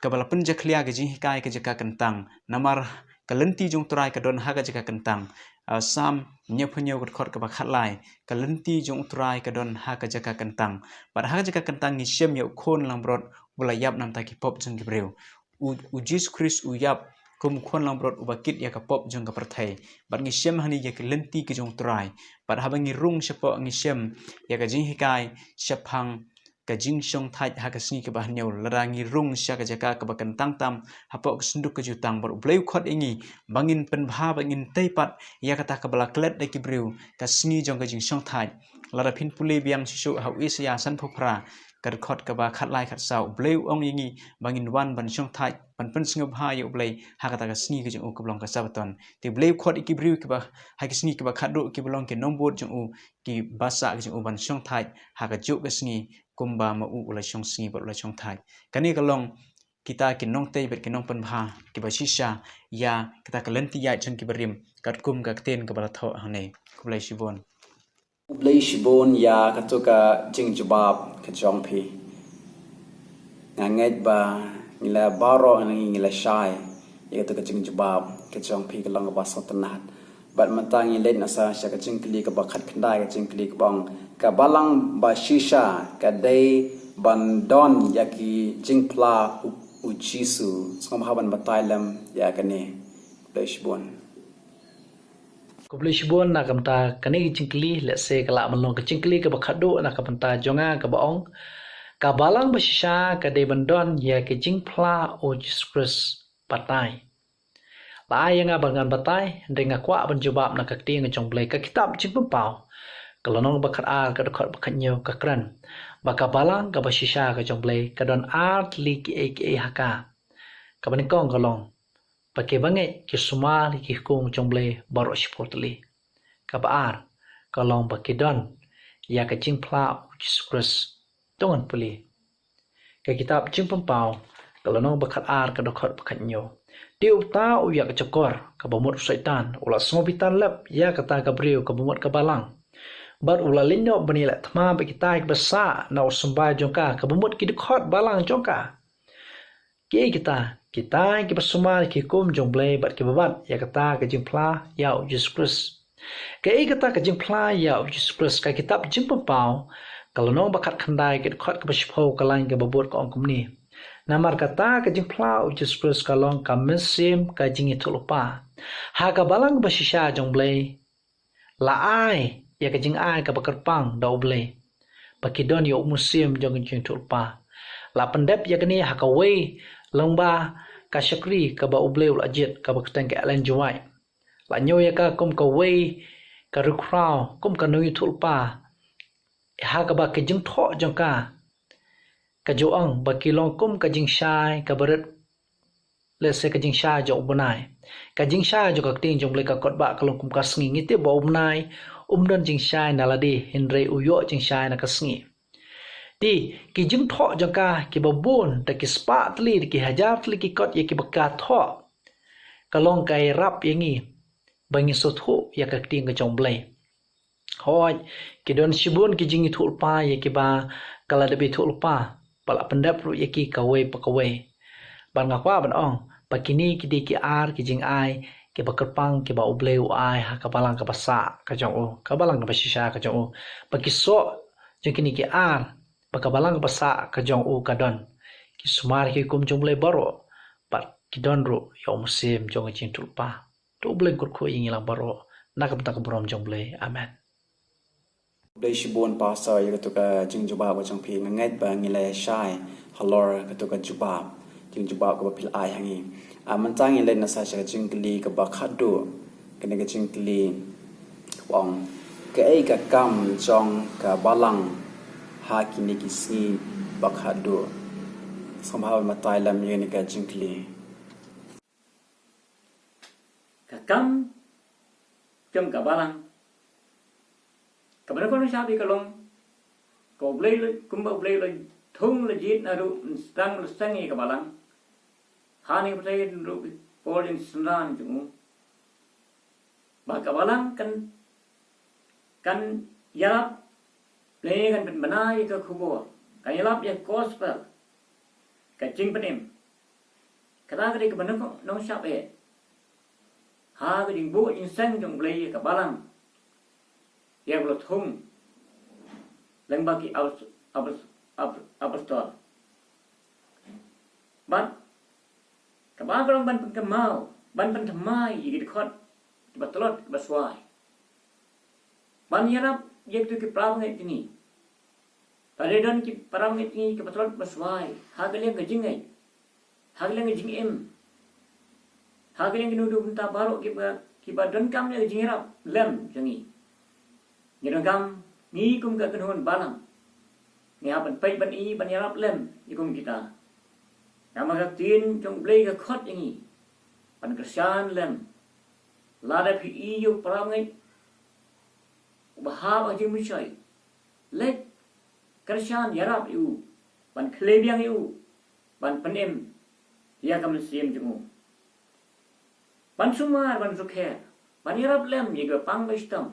kaba la pynjakhlia ka jinghikai ka jaka kyntang. Namar ka lynti jong U Trai ka don ha ka jaka kyntang. Ah, Salm hynñiewphew hynñiew, ka dkhot kaba khatlai: Ka lynti jong U Trai ka don ha ka jaka kyntang. Bad ha ka jaka kyntang ngi shem ïa u Khun langbrot uba la ïap na ka bynta ki pop jong ki briew. U, u Jisu Khrist u ïap kum u Khun langbrot uba kit ïa ka pop jong ka pyrthei. Bad ngi shem hangne ïa ka lynti ka jong U Trai. Bad haba ngi rung shapoh ngi shem ïa ka jinghikai shaphang ka jingshongthait ha ka sngi kaba hynñiew, lada ngi rung sha ka jaka kaba kyntang tam hapoh ka synduk ka jutang, bad U Blei u khot ïa ngi ba ngin pynbha, ba ngin tei pat ïa kata kaba la klet da ki briew, ka sngi jong ka jingshongthait. Lada phin pule biang shuh shuh ha u Isaïah sanphew phra, ka dkhot kaba khatlai khatsaw, U Blei u ong ïa ngi ba ngin wan ban shongthait, ban pynsngewbha ïa U Blei ha kata ka sngi ka jong u kaba long ka Sabbaton. Te U Blei u khot ïa ki briew kiba ha ki sngi kiba khatduh, kiba long ki nongbud jong u, kiba sah ka jong u ban shongthait ha kajuh ka sngi, kumba ma u u la shong sngi bad u la shongthait. Kane ka long kita ki nongtei bad ki nongpynbha kiba shisha ïa kita ka lynti ïaid jong kiba rim, katkum ka ktien kaba la thoh hangne. Khublei shibun. Khublei shibun ïa kato ka jingjubab ka jong phi. Nga ngeit ba ngi la baroh ngi la shai ïa kato ka jingjubab ka jong phi, ka long kaba sngewtynnat. Bad mynta ngi leit na sa sha ka jingkylli kaba khatkhyndai, ka jingkylli kaba ong, ka balang ba shisha ka dei ban don ïa ki jingphla u, u Jisu. Sngewbha ban batai lem ïa kane. Khublei shibun. Khublei shibun na ka bynta kane ka jingkylli, lehse ka lah ban long ka jingkylli kaba khadduh na ka bynta jong nga kaba ong, ka balang ba shisha ka dei ban don ïa ki jingphla u Jisu Khrist. Batai. La ai ïa nga ban ngan batai, hynrei nga kwah ban jubab na ka ktien ka jong Blei, ka kitab Jingpynpaw. Ka lynnong ba khatar, ka dkhot ba khathynñiew ka kren ba ka balang kaba shisha ka jong Blei ka don ar tylli kiei kiei ha ka. Kaba nyngkong ka long ba kiba ngeit ki sumar ïa ki hukum jong Blei baroh shiphew tylli. Kaba ar ka long ba ki don ïa ka jingphla u Jisu Khrist. To ngan pule. Ka kitab Jingpynpaw, ka lynnong ba khatar, ka dkhot ba khathynñiew. Te uta u ïa ka jakor, kaba mut u Soitan, u la sngewbitar lep ïa kata ka briew kaba mut ka balang. Bad u la leit noh ban ïaleh thma bad kita kiba sah na u symbai jong ka, kaba mut ki dkhot balang jong ka. Kiei kita? Kita kiba sumar ïa ki hukum jong Blei bad kiba bat ïa kata ka jingphla ïa u Jisu Khrist. Kaei kata ka jingphla ïa u Jisu Khrist? Ka kitab Jingpynpaw, ka lynnong ba khatkhyndai, ka dkhot kaba shiphew, ka lain kaba bud ka ong kumne. Namar kata ka jingphla u Jisu Khrist ka long ka mynsiem ka jingïathuhlypa ha ka balang ba shisha jong Blei. La ai ïa ka jingai kaba kyrpang da u Blei ba ki don ïa u mynsiem jong ka jingïathuhlypa. La pyndep ïa kane ha kawei lyngba ka shakri kaba u Blei u la jied, kaba kyrteng ka Ellen G. White. La ñiew ïa ka kum kawei ka riewkhraw, kum ka nongïathuhlypa, ha kaba ka jingthoh jong ka ka ju ong ba ki long kum ka jingshai kaba rit, lehse ka jingshai jong u bnai. Ka jingshai jong ka ktien jong Blei, ka kot ba ka long kum ka sngi. Ngi tip ba u bnai um don jingshai na lade, hynrei u ïoh jingshai na ka sngi. Te ki jingthoh jong ka kiba bun, da ki spah tylli, da ki hajar tylli ki kot ïa kiba ka thoh, ka long ka ïarap ïa ngi ba ngin sngewthuh ïa ka ktien ka jong Blei. Hooid, ki don shibun ki jingïathuhlypa ïa kiba ka la dep ïathuhlypa, ba la pyndep ruh ïa ki kawei pa kawei. Bad nga kwah ban ong ba kine ki dei ki ar ki jingai kiba kyrpang, kiba u Blei u ai ha ka balang kaba sah ka jong u, ka balang kaba shisha ka jong u. Ba ki soh jong kine ki ar ba ka balang kaba sah ka jong u ka don, ki sumar ïa ki hukum jong Blei baroh, bad ki don ruh ïa u mynsiem jong ka jingïathuhlypa. To u Blei un kyrkhu ïa ngi lang baroh na ka bynta ka burom jong u Blei. Amen. Khublei shibun Pastor ïa kato ka jingjubab ka jong phi. Nga ngeit ba ngi la shai halor kato ka jubab, jingjubab kaba phi la ai ha ngi. Ah, mynta ngi leit na sa sha ka jingkylli kaba khadduh. Kane ka jingkylli ka ong, kaei ka kam jong ka balang ha kine ki sngi ba khadduh? Sngewbha batai lem ïa kane ka jingkylli. Ka kam jong ka balang kaba nyngkong nyngshap ka long, ka u Blei la, kumba u Blei la thung la jied na ruh, sdang la sdang ïa ka balang. Hangne ka pyrthei ruh, por jingsynran jong u, ba ka balang kan, kan ïarap, lane kan pynbna ïa ka khubor, kan ïarap ïa ka gospel, ka jingpynim. Kata ka dei kaba nyngkong nyngshap eh ha ka jingbuh jingseng jong u Blei ïa ka balang, ïa kaba la thung lyngba ki apos-, apos-, apos-, apostol. Bad kaba ar ka long ban pynkynmaw, ban pynthymmai ïa ki dkhot kiba tlot kiba swai, ban ïarap ïa kito ki parabangeit jong ngi. Lada don ki parabangeit jong ngi kiba tlot ba swai ha ka liang ka jingngeit, ha ka liang ka jingim, ha ka liang kino kino ki bynta baroh kiba, kiba donkam ïa ka jingïarap lem jong ngi. Ngi donkam, ngi kum ka kynhun balang, ngi hap ban peit ban ïohi ban ïarap lem ïa kum kita. Namar ka ktien jong u Blei ka khot ïa ngi ban kyrshan lem. Lada phi ïohi ïa u parabangeit uba hap ha jingmynsiem, leit kyrshan ïarap ïa u, ban khlei biang ïa u, ban pynim ïa ka mynsiem jong u, ban sumar, ban sukher, ban ïarap lem ïa kiba pang ba shitom,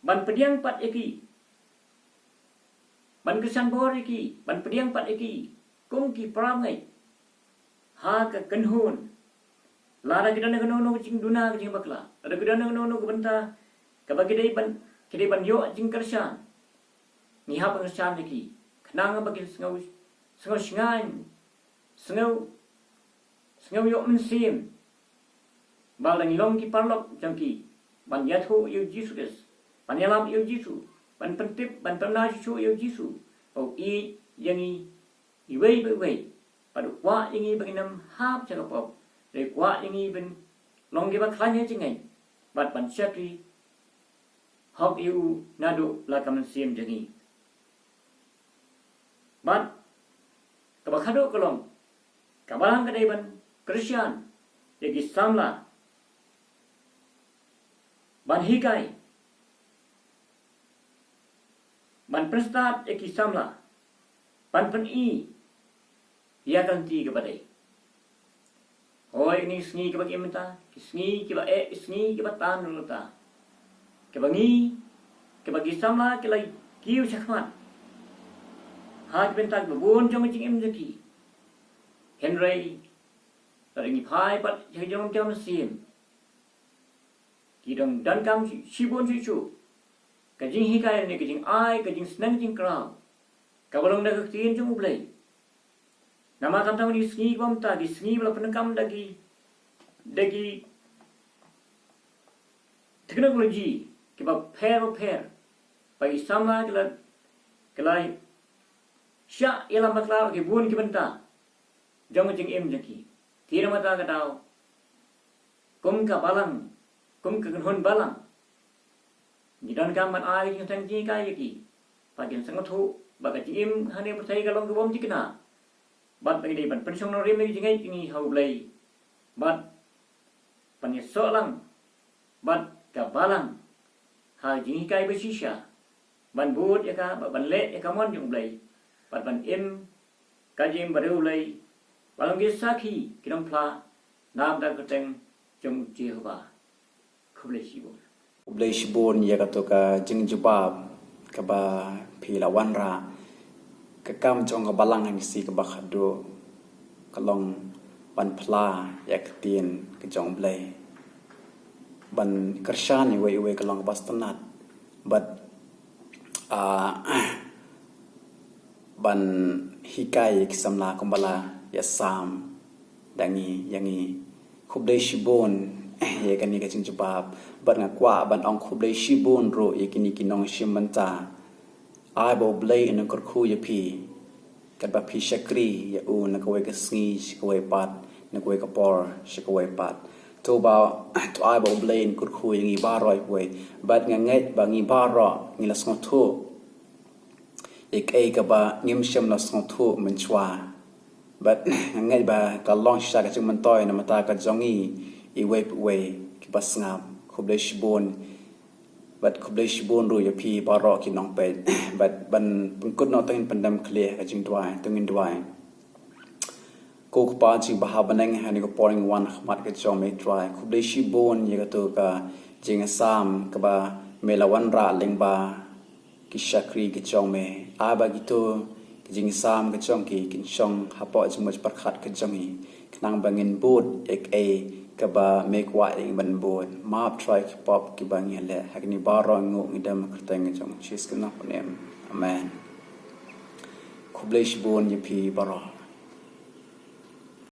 ban pdiang pat ïa ki, ban kyrshan bor ïa ki, ban pdiang pat ïa ki kum ki parabangeit ha ka kynhun Lada ki don kano kano ka jingduna ka jingbakla, lada ki don kano kano ka bynta kaba ki dei ban, ki dei ban ïoh jingkyrshan, ngi hap ban kyrshan ïa ki khnang ba kin sngew, sngew shngaiñ, sngew, sngew ïoh mynsiem. Ba la ngi long ki paralok jong ki ban ïathuh ïa u Jisu Khrist, ban ïalap ïa u Jisu, ban pyntip, ban pynbna shuh shuh ïa u Jisu ba u ïeit ïa ngi iwei pa iwei. Bad u kwah ïa ngi ba ngin ym hap sha ka pop. Hynrei u kwah ïa ngi ban long kiba khlaiñ ha jingngeit bad ban shakri hok ïa u naduh la ka mynsiem jong ngi. Bad kaba khadduh ka long, ka balang ka dei ban kyrshan ïa ki samla, ban hikai, ban pynstad ïa ki samla, ban pyni ïa ka lynti kaba dei. Hooid, kine ki sngi kiba ki mynta, ki sngi kiba eh, ki sngi kiba tan ruh mynta, kiba ngi, kiba ki samla ki la kiew shakhmat ha ki bynta kiba bun jong ka jingim jong ki. Hynrei lada ngi phai pat sha ka jingim jong ka mynsiem, ki dang donkam shibun shuh shuh ka jinghikai ne ka jingai, ka jingsneng jingkraw kaba long na ka ktien jong U Blei. Namar khamtam kine ki sngi kiba mynta, ki sngi ba la pyndonkam da ki, da ki technology kiba pher ba pher, ba ki samla ki la, ki la shah ïalam bakla ki bun ki bynta jong ka jingim jong ki. Te namar kata ka daw, kum ka balang, kum ka kynhun balang, ngi donkam ban ai ka jingteng jinghikai ïa ki, ba kin sngewthuh ba ka jingim hangne ha pyrthei ka long kaba ym thikna, bad ba ngi dei ban pynshong nongrim ïa ka jingngeit jong ngi ha U Blei, bad ban ïasoh lang bad ka balang ha ka jinghikai ba shisha, ban bud ïa ka, bad ban leh ïa ka mon jong U Blei, bad ban im ka jingim ba riewblei, ban long ki sakhi, ki nongphla na ka bynta ka kyrteng jong U Jehobah. Khublei shibun. Khublei shibun ïa kato ka jingjubab kaba phi la wanrah. Ka kam jong ka balang ha ka sngi kaba khadduh ka long ban phla ïa ka ktien ka jong U Blei, ban kyrshan iwei iwei ka long kaba sngewtynnat, bad, ah, ban hikai ïa ki samla kumba la ïasam da ngi ïa ngi. Khublei shibun ïa kane ka jingjubab, bad nga kwah ban ong khublei shibun ruh ïa kine ki nongshim bynta. Ai ba U Blei un kyrkhu ïa phi katba phi shakri ïa u na kawei ka sngi sha kawei pat, na kawei ka por sha kawei pat. To ba, to ai ba U Blei un kyrkhu ïa ngi baroh iwei. Bad nga ngeit ba ngi baroh ngi la sngewthuh ïa kaei kaba ngim shym la sngewthuh mynshuwa. Bad nga ngeit ba ka long shisha ka jingmyntoi na ka bynta ka jong ngi iwei pa iwei kiba sngap. Khublei shibun. Bad khublei shibun ruh ïa phi baroh ki nongpeit. Bad ban pynkut noh, to ngin pyndem khlieh ha ka jingduwai, to ngin duwai. Ko Kpa jong ngi ba ha bneng, ha kane ka por ngi wan ha khmat ka jong me Trai. Khublei shibun ïa kato ka jingsam kaba me la wanrah lyngba ki shakri ki jong me. Ai ba kito ki jingsam ki jong ki kin shong hapoh jingmut jingpyrkhat ka jong ngi, khnang ba ngin bud ïa kaei kaba me kwah ïa ngi ban bud. Map Trai ki pop kiba ngi leh. Ha kine baroh ngi ong ha ka kyrteng ka jong U Jisu Khrist, nongpynim. Amen. Khublei shibun ïa phi baroh.